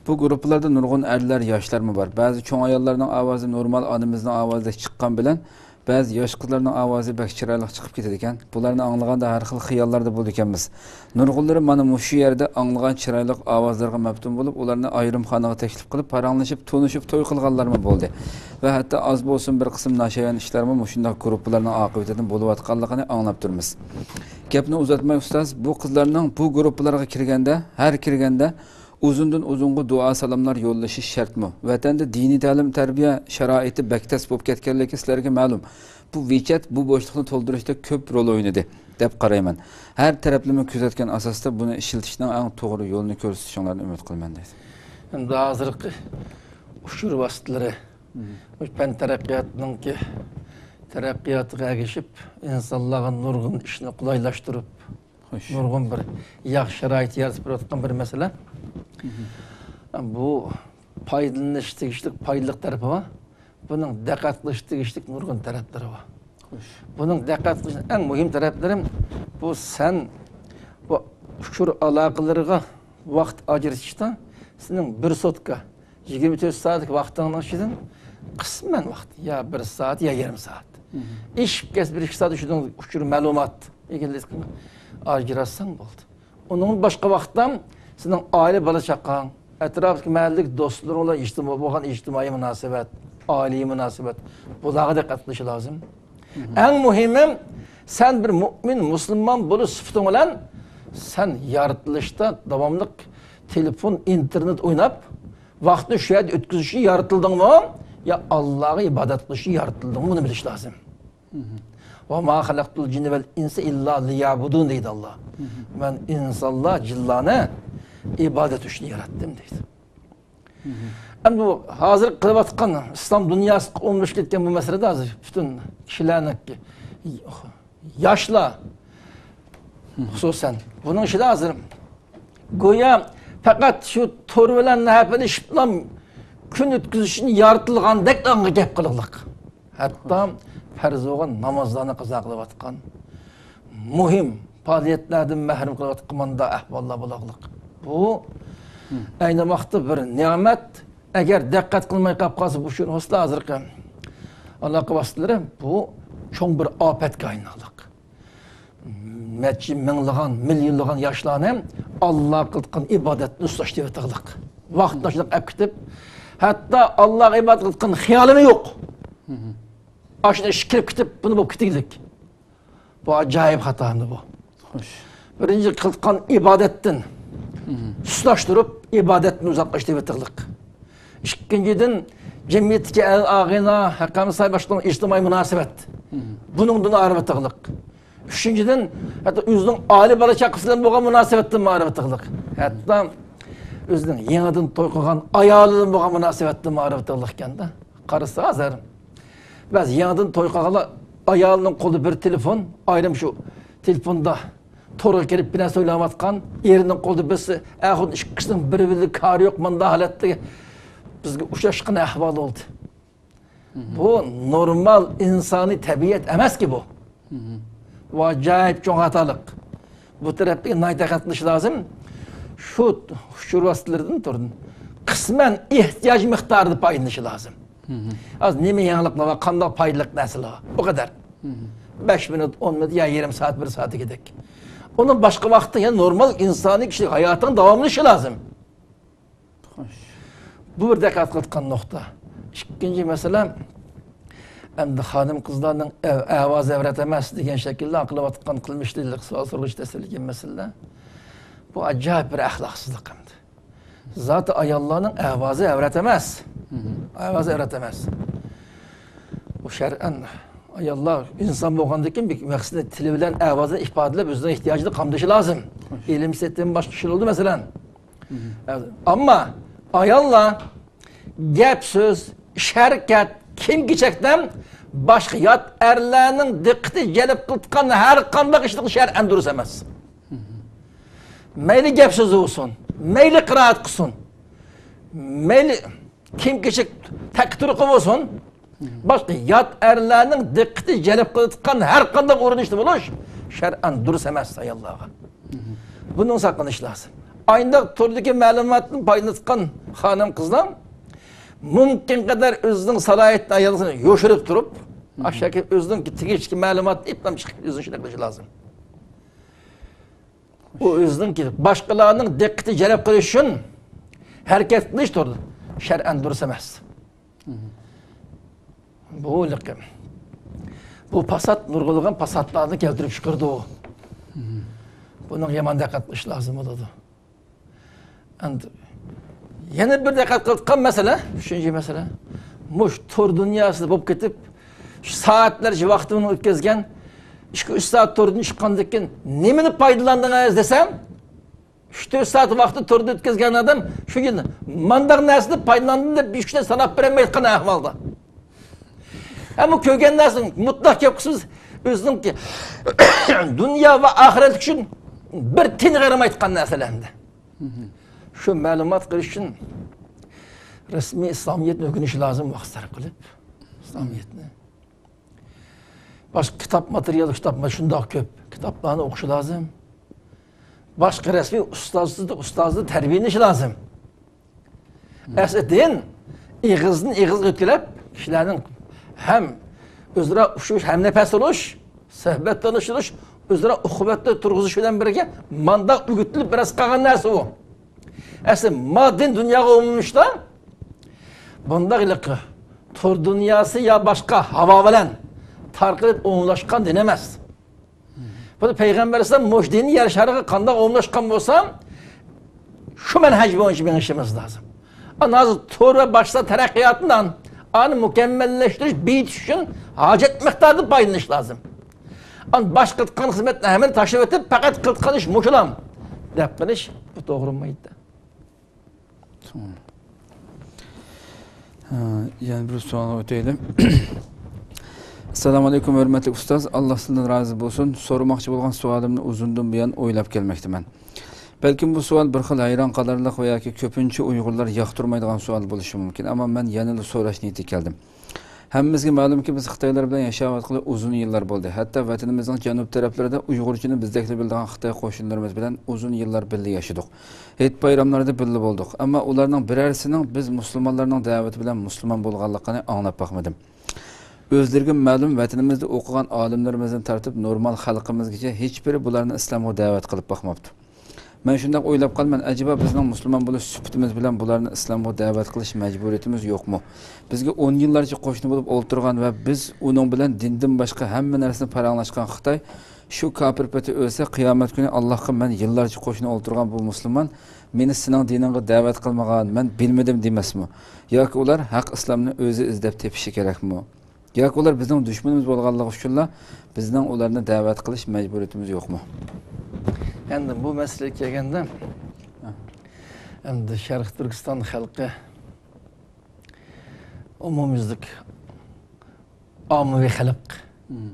بۇ گۇرۇپپىلاردا نۇرغۇن ئەرلەر، ياشلارمۇ بار. بەزى چوڭ ئاياللارنىڭ ئاۋازى نورمال ئانىمىزنىڭ ئاۋازىدەك چىققان بىلەن، بەزى ياش قىزلارنىڭ ئاۋازى بەك چىرايلىق چىقىپ كېتىدىكەن. بۇلارنى ئاڭلىغاندا ھەر خىل خىياللاردا بولىدىكەنمىز. نۇرغۇنلىرى مانا مۇشۇ يەردە ئاڭلىغان چىرايلىق ئاۋازلىرىغا مەپتۇن بولۇپ، ئۇلارنى ئايرىم خانىغا تەكلىپ قىلىپ، پاراڭلىشىپ، تونۇشۇپ، توي قىلغانلارمۇ بولدى. ۋە ھەتتا ئاز بولسۇن بىر قىسىم ناشايان ئىشلارمۇ مۇشۇنداق گۇرۇپپىلارنىڭ ئاقىۋىتىدىن بولۇۋاتقانلىقىنى ئاڭلاپ تۇرىمىز. گەپنى ئۇزارتماي، ئۇستاز، بۇ قىزلارنىڭ بۇ گۇرۇپپىلارغا كىرگەندە، ھەر كىرگەندە ئۇزۇندىن ئۇزۇنغا دۇئا سالاملار يوللىشىش شەرتمۇ؟ ۋەتەندە دىنىي تەلىم تەربىيە شارائىتى بەك تەس بولۇپ كەتكەنلىكى سىلەرگە مەلۇم. بۇ ۋىچەت بۇ بوشلۇقنى تولدۇرۇشتا كۆپ رول ئوينىدى، دەپ قارايمەن. ھەر تەرەپلىمە كۆزەتكەن ئاساستا بۇنى ئىشلىتىشنىڭ ئەڭ توغرا يولىنى كۆرسىتىشىڭلارنى ئۈمىد قىلىمەن، دەيدۇ. ئەمدى ھازىرقى ئۇچۇر ۋاسىتىلىرى، مم. پەن تەرەققىياتنىڭكى تەرەققىياتىغا ئەگىشىپ، ئىنسانلارغا نۇرغۇن ئىشنى قولايلاشتۇرۇپ، خوش. نۇرغۇن بىر ياخشى شارائىت يارىتىپ بېرىۋاتقان بىر مەسىلە. مم. بۇ پايدىلىنىش تېگىشلىك پايدىلىق تەرىپى بار. بۇنىڭ دىققەت قىلىش تېگىشلىك نۇرغۇن تەرەپلىرى بار. خوش. بۇنىڭ دىققەت قىلىش ئەڭ مۇھىم تەرەپلىرى، بۇ سەن بۇ ئۇچۇر ئالاقىلىرىغا ۋاقىت ئاجرىتىشتا سېنىڭ بىر سوتكا، يىگىرمە تۆت سائەتلىك ۋاقتىڭنىڭ ئىچىدىن قىسمەن ۋاقىت، يا بىر سائەت، يا يېرىم سائەت. مم. ئېشىپ كەتسە، بىر ئىككى سائەت ئىچىدە ئۇچۇر مەلۇمات ئىگىلىشكە ئاجراتساڭ بولدى. ئۇنىڭدىن باشقا ۋاقىتتا سېنىڭ ئائىلە، بالا-چاقاڭ، ئەتراپتىكى مەھەللىدىكى دوستلىرىڭ بىلەن ئىجتىما-، بولغان ئىجتىمائىي مۇناسىۋەت، ئائىلىۋى مۇناسىۋەت، بۇلارغا دىققەت قىلىش لازىم. مم. ئەڭ مۇھىمى، سەن بىر مۇئمىن، مۇسۇلمان بولۇش سۈپىتىڭ بىلەن سەن يارىتىلىشتا داۋاملىق تېلېفون، ئىنتېرنېت ئويناپ، ۋاقىتنى شۇ يەردە ئۆتكۈزۈش ئۈچۈن يارىتىلدىڭمۇ يا ئاللاغا ئىبادەت قىلىش ئۈچۈن يارىتىلدىڭمۇ، بۇنى بىلىش لازىم. مم. ۋە ما خەلەقتۇل جىننە ۋەل ئىنسە ئىللا لىيەبۇدۇن دەيدۇ ئاللا. مم. مەن ئىنسانلار، جىنلارنى ئىبادەت ئۈچۈن ياراتتىم دەيدۇ. مم. ئەمدى بۇ ھازىر قىلىۋاتقان ئىسلام دۇنياسىغا ئومۇملىشىپ كەتكەن بۇ مەسىلىدە ھازىر پۈتۈن كىشىلەرنىڭكى، ياشلار خۇسۇسەن، بۇنىڭ ئىچىدە ھازىر گويا پەقەت شۇ تور بىلەن ھەپىلىشىپلا كۈن ئۆتكۈزۈش ئۈچۈن يارىتىلغاندەك ئاڭغا گەپ قىلغلىق. ھەتتا پەرز بولغان نامازلارنى قازا قىلىۋاتقان، مۇھىم پائالىيەتلەردىن مەھرۇم قىلىۋاتقان مۇنداق ئەھۋاللار بولغلىق. بۇ ئەينى ۋاقىتتا بىر نېمەت. ئەگەر دىققەت قىلماي قاپ قالسا، بۇ شۇ ھازىرقى ئالاقە ۋاسىتىلىرى بۇ چوڭ بىر ئاپەتكە ئايلانغلىق. نەچچە مىڭلىغان، مىليونلىغان ياشلارنى ئاللا قىلىدىغان ئىبادەتتىن ئۇزاقلىشتۇرۇۋېتىغلىق. ۋاقىت ئاشۇنداق ئەپ كېتىپ، ھەتتا ئاللاغا ئىبادەت قىلىدىغان خىيالىمۇ يوق. ئاشۇنداق ئىشقا كىرىپ كېتىپ، بۇنى بولۇپ كېتىگلىك. بۇ ئاجايىپ خاتا ئەمدى بۇ. خوش. بىرىنچى، قىلىدىغان ئىبادەتتىن سۇسلاشتۇرۇپ، ئىبادەتتىن ئۇزاقلاشتۇرۇۋېتىغلىق. ئىككىنچىدىن، جەمئىيەتتىكى ئەل ئاغىنا، ھەققەمساي باشقىلارنىڭ ئىجتىمائىي مۇناسىۋەت. بۇنىڭدىن ئايرىۋېتىغلىق. ئۈچىنچىدىن، ھەتتا ئۆزىنىڭ ئائىلە بالا چاقىسى بىلەن بولغان مۇناسىۋەتتىن ئايرىۋېتىغلىق. ھەتتا ئۆزىنىڭ يېڭىدىن توي قىلغان ئايالى بىلەن بولغان مۇناسىۋەتتىن ئايرىۋېتىغلىق ئىكەندە. قارىسا ھازىر بەزى يېڭىدىن توي قىلغانلار ئايالىنىڭ قولىدا بىر تېلېفون، ئايرىم شۇ تېلېفوندا تورغا كىرىپ بىر نەرسە ئويلاۋاتقان، ئېرىنىڭ قولىدا بىرسى، ئەخۇن ئىككىسىنىڭ بىر-بىرىگە كارى يوق، مۇنداق ھالەتتە بىزگە ئۇچراشقان ئەھۋال بولدى. بۇ نورمال ئىنسانىي تەبىئەت ئەمەسكى بۇ. بۇ ئاجايىپ چوڭ خاتالىق. بۇ تەرەپتىكى ناھايىتى دىققەت قىلىش لازىم. شۇ ئۇچۇر ۋاسىتىلىرىدىن تۇردىن قىسمەن ئېھتىياج مىقدارىدا پايدىلىنىشى لازىم. ھازىر نېمە يېڭىلىقلار بار، قانداق پايدىلىق نەرسىلەر بار، ئۇ قەدەر. بەش مىنۇت، ئون مىنۇت يا يېرىم سائەت، بىر سائەت دېگۈدەك. ئۇنىڭ باشقا ۋاقىتتا يەنە نورمال ئىنسانىي كىشىلىك ھاياتىڭ داۋاملىشىشى لازىم. خوش. بۇ بىر دىققەت قىلىدىغان نۇقتا. ئىككىنچى مەسىلە، ئەمدى خانىم-قىزلارنىڭ ئە-، ئاۋازى ئەۋرەت ئەمەس دېگەن شەكىلدە قىلىۋاتقان قىلمىشلىق سوئال سورىغۇچى تەسۋىرلىگەن مەسىلە. بۇ ئاجايىپ بىر ئەخلاقسىزلىق ئەمدى. زاتى ئاياللارنىڭ ئاۋازى ئەۋرەت ئەمەس. ئاۋازى ئەۋرەت ئەمەس. بۇ شەرئەن ئاياللار ئىنسان بولغاندىكىن بىر مەقسىتىنى تىلى بىلەن ئاۋازىنى ئىپادىلەپ ئۆزىنىڭ ئېھتىياجىنى قامدىشى لازىم. ئىلىم-سېتىم باشقا ئىشلار بولىدۇ مەسىلەن. ئەمما ئاياللار گەپ-سۆز، ئىش-ھەرىكەت، كىيىم-كېچەكتە باشقا يات ئەرلەرنىڭ دىققىتى جەلپ قىلىدىغان ھەر قانداق ئىشنىڭ شەرئەن دۇرۇس ئەمەس. مەيلى گەپ-سۆزى بولسۇن، مەيلى قىرائەت قىلسۇن، مەيلى كىيىم-كېچەك تەككە تۇرۇقى بولسۇن، باشقا يات ئەرلەرنىڭ دىققىتى جەلپ قىلىدىغان ھەر قانداق ئۇرۇنۇشتا بولۇش شەرئەن دۇرۇس ئەمەس ئاياللارغا. بۇنىڭ ساقلىنىش لازىم. ئاينداق تۈردىكى مەلۇماتتىن پايدىلىنىۋاتقان خانىم-قىزلار مۇمكىن قەدەر ئۆزىنىڭ سالاھىيىتىنى ئايالىسىنى يوشۇرۇپ تۇرۇپ، ئاشۇ ئۆزىنىڭ تېگىشلىك مەلۇماتنى ئېيتمام چىقىپ ئۆزىنى شۇنداق قىلىشى لازىم. ئۇ ئۆزىنىڭ باشقىلارنىڭ دىققىتى جەلپ قىلىش ئۈچۈن ھەرىكەت قىلىش تۇرىدۇ. شەرئەن دۇرۇس ئەمەس. بۇ لىقىم. بۇ پاسات نۇرغۇنلىغان پاساتلارنى كەلتۈرۈپ چىقىرىدۇ. بۇنىڭغا يامان دىققەت قىلىش لازىم بولىدۇ. ئەمدى يەنە بىر دىققەت قىلىدىغان مەسىلە، ئۈچىنچى مەسىلە، مۇشۇ تور دۇنياسىدا بولۇپ كېتىپ، شۇ سائەتلەرچە ۋاقتىمنى ئۆتكۈزگەن، ئىككى، ئۈچ سائەت توردىن چىققاندىن كېيىن نېمىنى پايدىلاندىڭىز دېسەم، ئۈچ، تۆت سائەت ۋاقتى توردا ئۆتكۈزگەن ئادەم شۇ يىل مانداق نەرسىدىن پايدىلاندىم دەپ ھېچ كىشى ساناپ بېرەلمەيدىغان ئەھۋالدا. ئەمما كۆرگەن نەرسىنىڭ مۇتلەق كۆپ قىسمى ئۆزىنىڭكى دۇنيا ۋە ئاخىرەت ئۈچۈن بىر تىيىنغا يارىمايدىغان نەرسىلەر ئەمدى. شۇ مەلۇمات قىلىش ئۈچۈن رەسمىي ئىسلامىيەتنى ئۆگىنىش لازىم، ۋاقىت سەرپ قىلىپ ئىسلامىيەتنى. باشقا كىتاب ماتېرىيالى، كىتاب شۇنداق كۆپ. كىتابلارنى ئوقۇش لازىم. باشقا رەسمىي ئۇستازدىن، ئۇستازدىن تەربىيەلىنىش لازىم. ئەسلى دىن ئېغىزدىن ئېغىزغا ئۆتكۈلەپ، كىشىلەرنىڭ ھەم ئۆزئارا ئۇچرىشىش، ھەم نەپەس ئېلىش، سۆھبەت تونۇشتۇرۇش، ئۆزئارا ئۇخۇۋەتتە تۇرغۇزۇش بىلەن بىرگە مانداق ئۆگىتىلىپ بىرەرسى قالغان نەرسە ئۇ. ئەسلى ما دىن دۇنياغا ئومۇملىشىشتا بۇنداق ھېلىقى تور دۇنياسى يا باشقا ھاۋا بىلەن تارقىلىپ ئومۇملاشقان دىن ئەمەس. بۇ پەيغەمبەر ئەلەيھىسسالام مۇشۇ دىننى يەر شارىغا قانداق ئومۇملاشقان بولسا، شۇ مەنھەج بويىچە مېڭىشىمىز لازىم. ئانا ھازىر تور ۋە باشقا تەرەققىياتنى ئانى مۇكەممەللەشتۈرۈش، بېيىتىش ئۈچۈن ھاجەت مىقداردا پايدىلىنىش لازىم. ئانا باشقا قىلغان خىزمەتنى ھەممىنى تاشلىۋېتىپ، پەقەت قىلىدىغان ئىش مۇشۇلام دەپ قىلىش بۇ توغرا بولمايدۇ. ھە، يەنە بىر سوئالغا ئۆتەيلى. ئەسسالامۇئەلەيكۇم، ھۆرمەتلىك ئۇستاز، ئاللا سىزدىن رازى بولسۇن. سورىماقچى بولغان سوئالىمنى ئۇزۇندىن بۇيان ئويلاپ كەلمەكتىمەن. بەلكىم بۇ سوئال بىر خىل ھەيران قالارلىق ۋە ياكى كۆپىنچە ئۇيغۇرلار ياقتۇرمايدىغان سوئال بولۇشى مۇمكىن، ئەمما مەن يەنىلا سوراش نىيىتىگە كەلدىم. ھەممىمىزگە مەلۇمكى، بىز خىتايلار بىلەن ياشاۋاتقىلى ئۇزۇن يىللار بولدى. ھەتتا ۋەتىنىمىزنىڭ جەنۇب تەرەپلىرىدە ئۇيغۇرچىنى بىزدەكلا بىلىدىغان خىتاي قوشنىلىرىمىز بىلەن ئۇزۇن يىللار بىللە ياشىدۇق. ھېيت بايراملاردا بىللە بولدۇق. ئەمما ئۇلارنىڭ بىرەرسىنىڭ بىز مۇسۇلمانلارنىڭ دەۋىتى بىلەن مۇسۇلمان بولغانلىقىنى ئاڭلاپ باقمىدىم. ئۆزلىرىگە مەلۇم، ۋەتىنىمىزدە ئوقۇغان ئالىملىرىمىزدىن تارتىپ نورمال خەلقىمىزگىچە ھېچبىرى بۇلارنى ئىسلامغا دەۋەت قىلىپ باقماپتۇ. مەن شۇنداق ئويلاپ قالىمەن، ئەجەبا بىزنىڭ مۇسۇلمان بولۇش سۈپىتىمىز بىلەن بۇلارنى ئىسلامغا دەۋەت قىلىش مەجبۇرىيىتىمىز يوقمۇ؟ بىزگە ئون يىللارچە قوشنا بولۇپ ئولتۇرغان ۋە بىز ئۇنىڭ بىلەن دىندىن باشقا ھەممە نەرسىنى پاراڭلاشقان خىتاي شۇ كاپىر پېتى ئۆلسە، قىيامەت كۈنى ئاللاھقا مەن يىللارچە قوشنا ئولتۇرغان بۇ مۇسۇلمان مېنى سېنىڭ دىنىڭغا دەۋەت قىلمىغان، مەن بىلمىدىم دېمەسمۇ؟ ياكى ئۇلار ھەق ئىسلامنى ئۆزى ئىزدەپ تېپىشى كېرەكمۇ؟ ياكى ئۇلار بىزنىڭ دۈشمىنىمىز بولغانلىقى ئۈچۈنلا بىزنىڭ ئۇلارنى دەۋەت قىلىش مەجبۇرىيىتىمىز يوقمۇ؟ ئەمدى بۇ مەسىلىگە كەلگەندە، ئەمدى شەرقىي تۈركىستان خەلقى ئومۇميۈزلۈك ئاممىۋى خەلق. مم.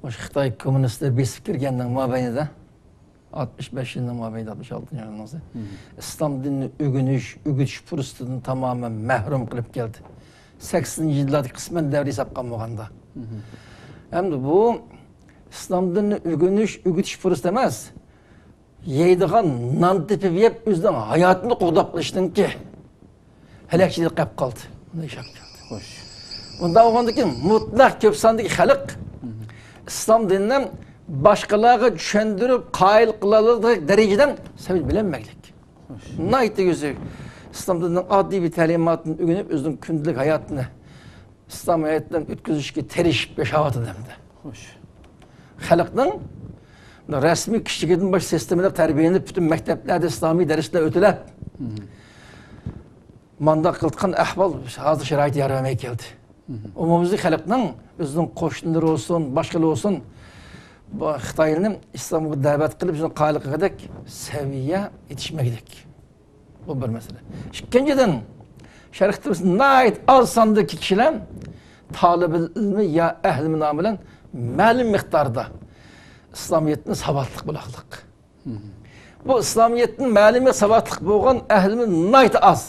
مۇشۇ خىتاي كوممۇنىستلىرى بېسىپ كىرگەننىڭ مابەينىدە، ئاتمىش بەش يىلنىڭ مابەينىدە، ئاتمىش ئالتىنچى يىلنىڭ، مم، ئىسلام دىنىنى ئۆگىنىش، ئۆگىتىش پۇرسىتىدىن تامامەن مەھرۇم قىلىپ كەلدى. سەكسىنىنچى يىللاردا قىسمەن دەۋر ھېسابقا ئالمىغاندا. مم. ئەمدى بۇ ئىسلام دىنىنى ئۆگىنىش، ئۆگىتىش پۇرسىتى ئەمەس. يەيدىغان نان تېپىپ يەپ، ئۆزىنىڭ ھاياتىنى قوغداپ قېلىشنىڭكى ھەلەكچىلىكى قېلىپ قالدى. بۇنداق ھېساب قىلدى. خوش. بۇنداق بولغاندىكىن مۇتلەق كۆپ ساندىكى خەلق، مم، ئىسلام دىنىنى باشقىلارغا چۈشەندۈرۈپ، قايىل قىلالىدىغان دەرىجىدە سەۋىيەدە بىلەلمەيدىكەن. خوش. ناھايىتى ئۆزى ئىسلام دىنىنىڭ ئاددىي بىر تەلىماتىنى ئۆگىنىپ، ئۆزىنىڭ كۈندىلىك ھاياتىنى ئىسلام ھاياتىدىن ئۆتكۈزۈشكە تىرىشىپ ياشاۋاتىدۇ ئەمدى. خوش. خەلقنىڭ رەسمىي كىچىكىدىن باش سىستېمىلىق تەربىيەلىنىپ، پۈتۈن مەكتەپلەردە ئىسلامىي دەرسلەر ئۆتۈلۈپ، مم، مانداق قىلىدىغان ئەھۋال ھازىر شارائىت يار بەرمەي كەلدى. مم. ئومۇميۈزلۈك خەلقنىڭ ئۆزىنىڭ قوشنىلىرى بولسۇن، باشقىلار بولسۇن، بۇ خىتاينى ئىسلامغا دەۋەت قىلىپ، شۇنى قايىل قىلغۇدەك سەۋىيە يېتىشمىگۈدەك. بۇ بىر مەسىلە. ئىككىنچىدىن، شەرقىي تۈركىستان ناھايىتى ئاز ساندىكى كىشىلەر تالىبىل ئىلمى يا ئەھلى نامى بىلەن مەلۇم مىقداردا ئىسلامىيەتنى ساۋاتلىق بولاقلىق. مم. بۇ ئىسلامىيەتتىن مەلۇم ساۋاتلىق بولغان ئەھلىمىز ناھايىتى ئاز.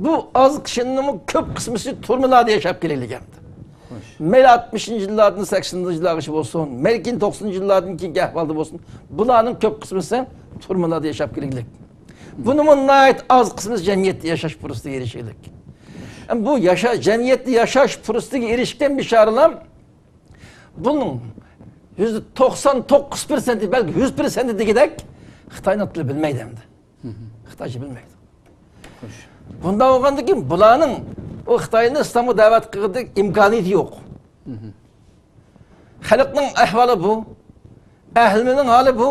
بۇ ئاز كىشىنىڭمۇ كۆپ قىسمىسى تۈرمىلەردە ياشاپ كېلىلگەن. خوش. مەيلى ئاتمىشىنچى يىللاردىن سەكسىنىنچى يىللارغىچە بولسۇن، مەيلى كېيىن توقسىنىنچى يىللاردىن كېيىنكى ئەھۋالدا بولسۇن، بۇلارنىڭ كۆپ قىسمىسى تۈرمىلەردە ياشاپ كېلىگلىك. بۇنىڭمۇ ناھايىتى ئاز قىسمىسى جەمئىيەتتە ياشاش پۇرسىتىگە ئېرىشكەنلىك. بۇ ياشا-، جەمئىيەتتە ياشاش پۇرسىتىگە ئېرىشكەن بىچارىلار، بۇنىڭ يۈزدە توقسان توققۇز پىرسەنتى، بەلكى يۈز پىرسەنتى دېگۈدەك خىتاينىڭ تىلى بىلمەيدۇ ئەمدى. مم. خىتايچە بىلمەيدۇ. خوش. بۇنداق بولغاندىكىن بۇلارنىڭ ئۇ خىتاينى ئىسلامغا دەۋەت قىلغۇدەك ئىمكانىيىتى يوق. مم. خەلقنىڭ ئەھۋالى بۇ. ئەھلىنىڭ ھالى بۇ.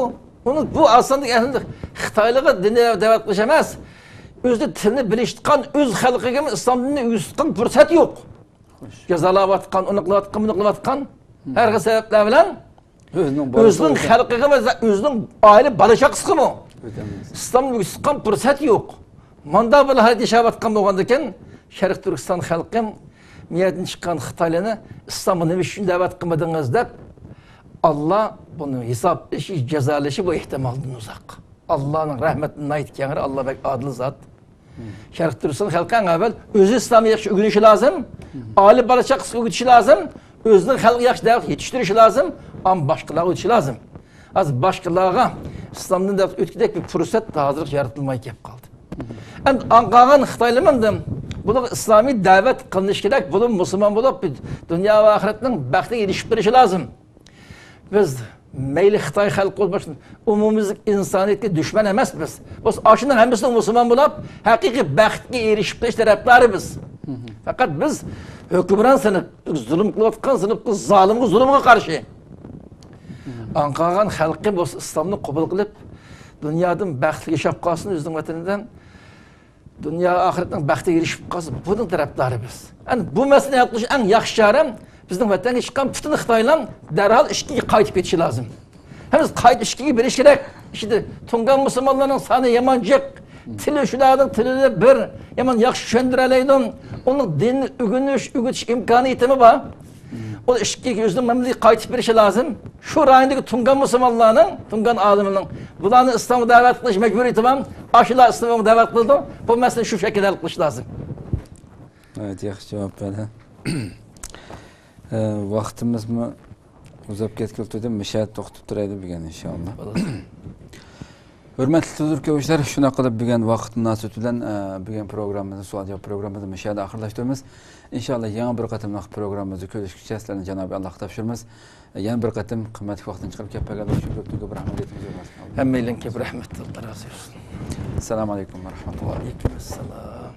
ئۇنى بۇ ئاساندىكى ئەھلىنى خىتايلىققا دىننى دەۋەت قىلىش ئەمەس. ئۆزى تىلنى بىلىشتىقان، ئۆز خەلقىگىمۇ ئىسلام دىنىنى ئۆگىتىدىغان پۇرسەت يوق. جازالاۋاتقان، ئۇنى قىلىۋاتقان، بۇنى قىلىۋاتقان. ھەر خىل سەۋەبلەر بىلەن ئۆزىنىڭ بالىسى ئۆزىنىڭ خەلقىگە ۋە ئۆزىنىڭ ئائىلە بالا چاقىسىغىمۇ ئىسلامنى ئۆگىتىدىغان پۇرسەت يوق. ماندا بىر ھالەت ياشاۋاتقان بولغاندىكىن، شەرقىي تۈركىستان خەلقى، مۇ يەردىن چىققان خىتايلارنى ئىسلامغا نېمە ئۈچۈن دەۋەت قىلمىدىڭىز دەپ، ئاللا بۇنى ھېسابلىشى، جازالىشى بۇ ئېھتىمالدىن ئۇزاق. ئاللانىڭ رەھمىتى ناھايىتى كەڭرى، ئاللا بەك ئادىل زات. شەرقىي تۈركىستان خەلقى ئەڭ ئەۋۋەل ئۆزى ئىسلامنى ياخشى ئۆگىنىشى لازىم، ئائىلە بالا چاقىسىغا ئۆگىتىشى لازىم، ئۆزىنىڭ خەلقىگە ياخشى دەۋەت يېتىشتۈرۈشى لازىم، ئاندىن باشقىلارغا ئۆتۈشى لازىم. ھازىر باشقىلارغا ئىسلامدىن دەپ ئۆتكۈدەك بىر پۇرسەت ھازىرغىچە يارىتىلماي كېلىپ قالدى. ئەمدى ئاڭ قالغان خىتايلىرىمۇ بۇلارغا ئىسلامىي دەۋەت قىلىنىشى كېرەك، بۇلار مۇسۇلمان بولۇپ، دۇنيا ۋە ئاخىرەتنىڭ بەختىگە ئېرىشىپ بېرىشى لازىم. بىز مەيلى خىتاي خەلقى بولسۇن، ئومۇميۈزلۈك ئىنسانىيەتكە دۈشمەن ئەمەس بىز. بولسا ئاشۇنىڭ ھەممىسىنىڭ مۇسۇلمان بولۇپ، ھەقىقىي بەختكە ئېرىشىپ قېلىش تەرەپدارى بىز. پەقەت بىز ھۆكۈمران سىنىپ، زۇلۇم قىلىۋاتقان سىنىپقا، زالىمغا، زۇلۇمغا قارشى. ئاڭ قالغان خەلقى بولسا ئىسلامنى قوبۇل قىلىپ، دۇنيادىن بەختلىك ياشاپ قالسۇن ئۆزىنىڭ ۋەتىنىدە. دۇنيا ئاخىرەتنىڭ بەختىگە ئېرىشىپ قالسا، بۇنىڭ تەرەپدارى بىز. ئەمدى بۇ مەسىلىنى ھەل قىلىش ئەڭ ياخشى چارە، بىزنىڭ ۋەتەنگە چىققان پۈتۈن خىتايلار دەرھال ئىچكىرىگە قايتىپ كېتىشى لازىم. ھەممىسى قايتىپ ئىچكىرىگە بېرىش كېرەك. ئىچىدە تۇڭگان مۇسۇلمانلارنىڭ سانى يامان جىق. تىلى شۇلارنىڭ تىلى بىر، يامان ياخشى چۈشەندۈرەلەيدۇ. ئۇنىڭ دىننى ئۆگىنىش، ئۆگىتىش ئىمكانىيىتىمۇ بار. ئۇ ئىچكىرىگە ئۆزىنىڭ مەملىكىتىگە قايتىپ بېرىشى لازىم. شۇ رايوندىكى تۇڭگان مۇسۇلمانلارنىڭ، تۇڭگان ئالىمىنىڭ بۇلارنى ئىسلامغا دەۋەت قىلىش مەجبۇرىيىتى بار. ئاشۇلار ئىسلامغا دەۋەت قىلىدۇ. بۇ مەسىلىنى شۇ شەكىلدە ھەل قىلىش لازىم. ناھايىتى ياخشى جاۋاب بەردى. ئە، ۋاقتىمىزمۇ ئۇزاپ كەتكىلى تۇردى. مۇشۇ يەردە توختىتىپ تۇرايلى بۈگۈن، ئىنشائاللا. ھۆرمەتلىك تېلېۋىزور كۆرگۈچىلەر، شۇنداق قىلىپ بۈگۈن ۋاقىت مۇناسىۋىتى بىلەن، ئە، بۈگۈن پروگراممىمىزنى، سوئال جاۋاب پروگراممىمىزنى مۇشۇ يەردە ئاخىرلاشتۇرىمىز. ئىنشائاللا يېڭى بىر قېتىملىق پروگراممىمىزدا كۆرۈشكىچە سىلەرنى جانابى ئاللاغا تاپشۇرىمىز. يەنە بىر قېتىم قىممەتلىك ۋاقتىنى چىقىرىپ كېلىپ بەرگەن ئۈچۈن كۆپتىن كۆپ رەھمەت ئېيتىمىز. ھەممەيلەنگە كۆپ رەھمەت، ئاللا رازى بولسۇن. ئەسسالامۇ ئەلەيكۇم ۋە رەھمەتۇللا. ۋەئەلەيكۇم ئەسسالام.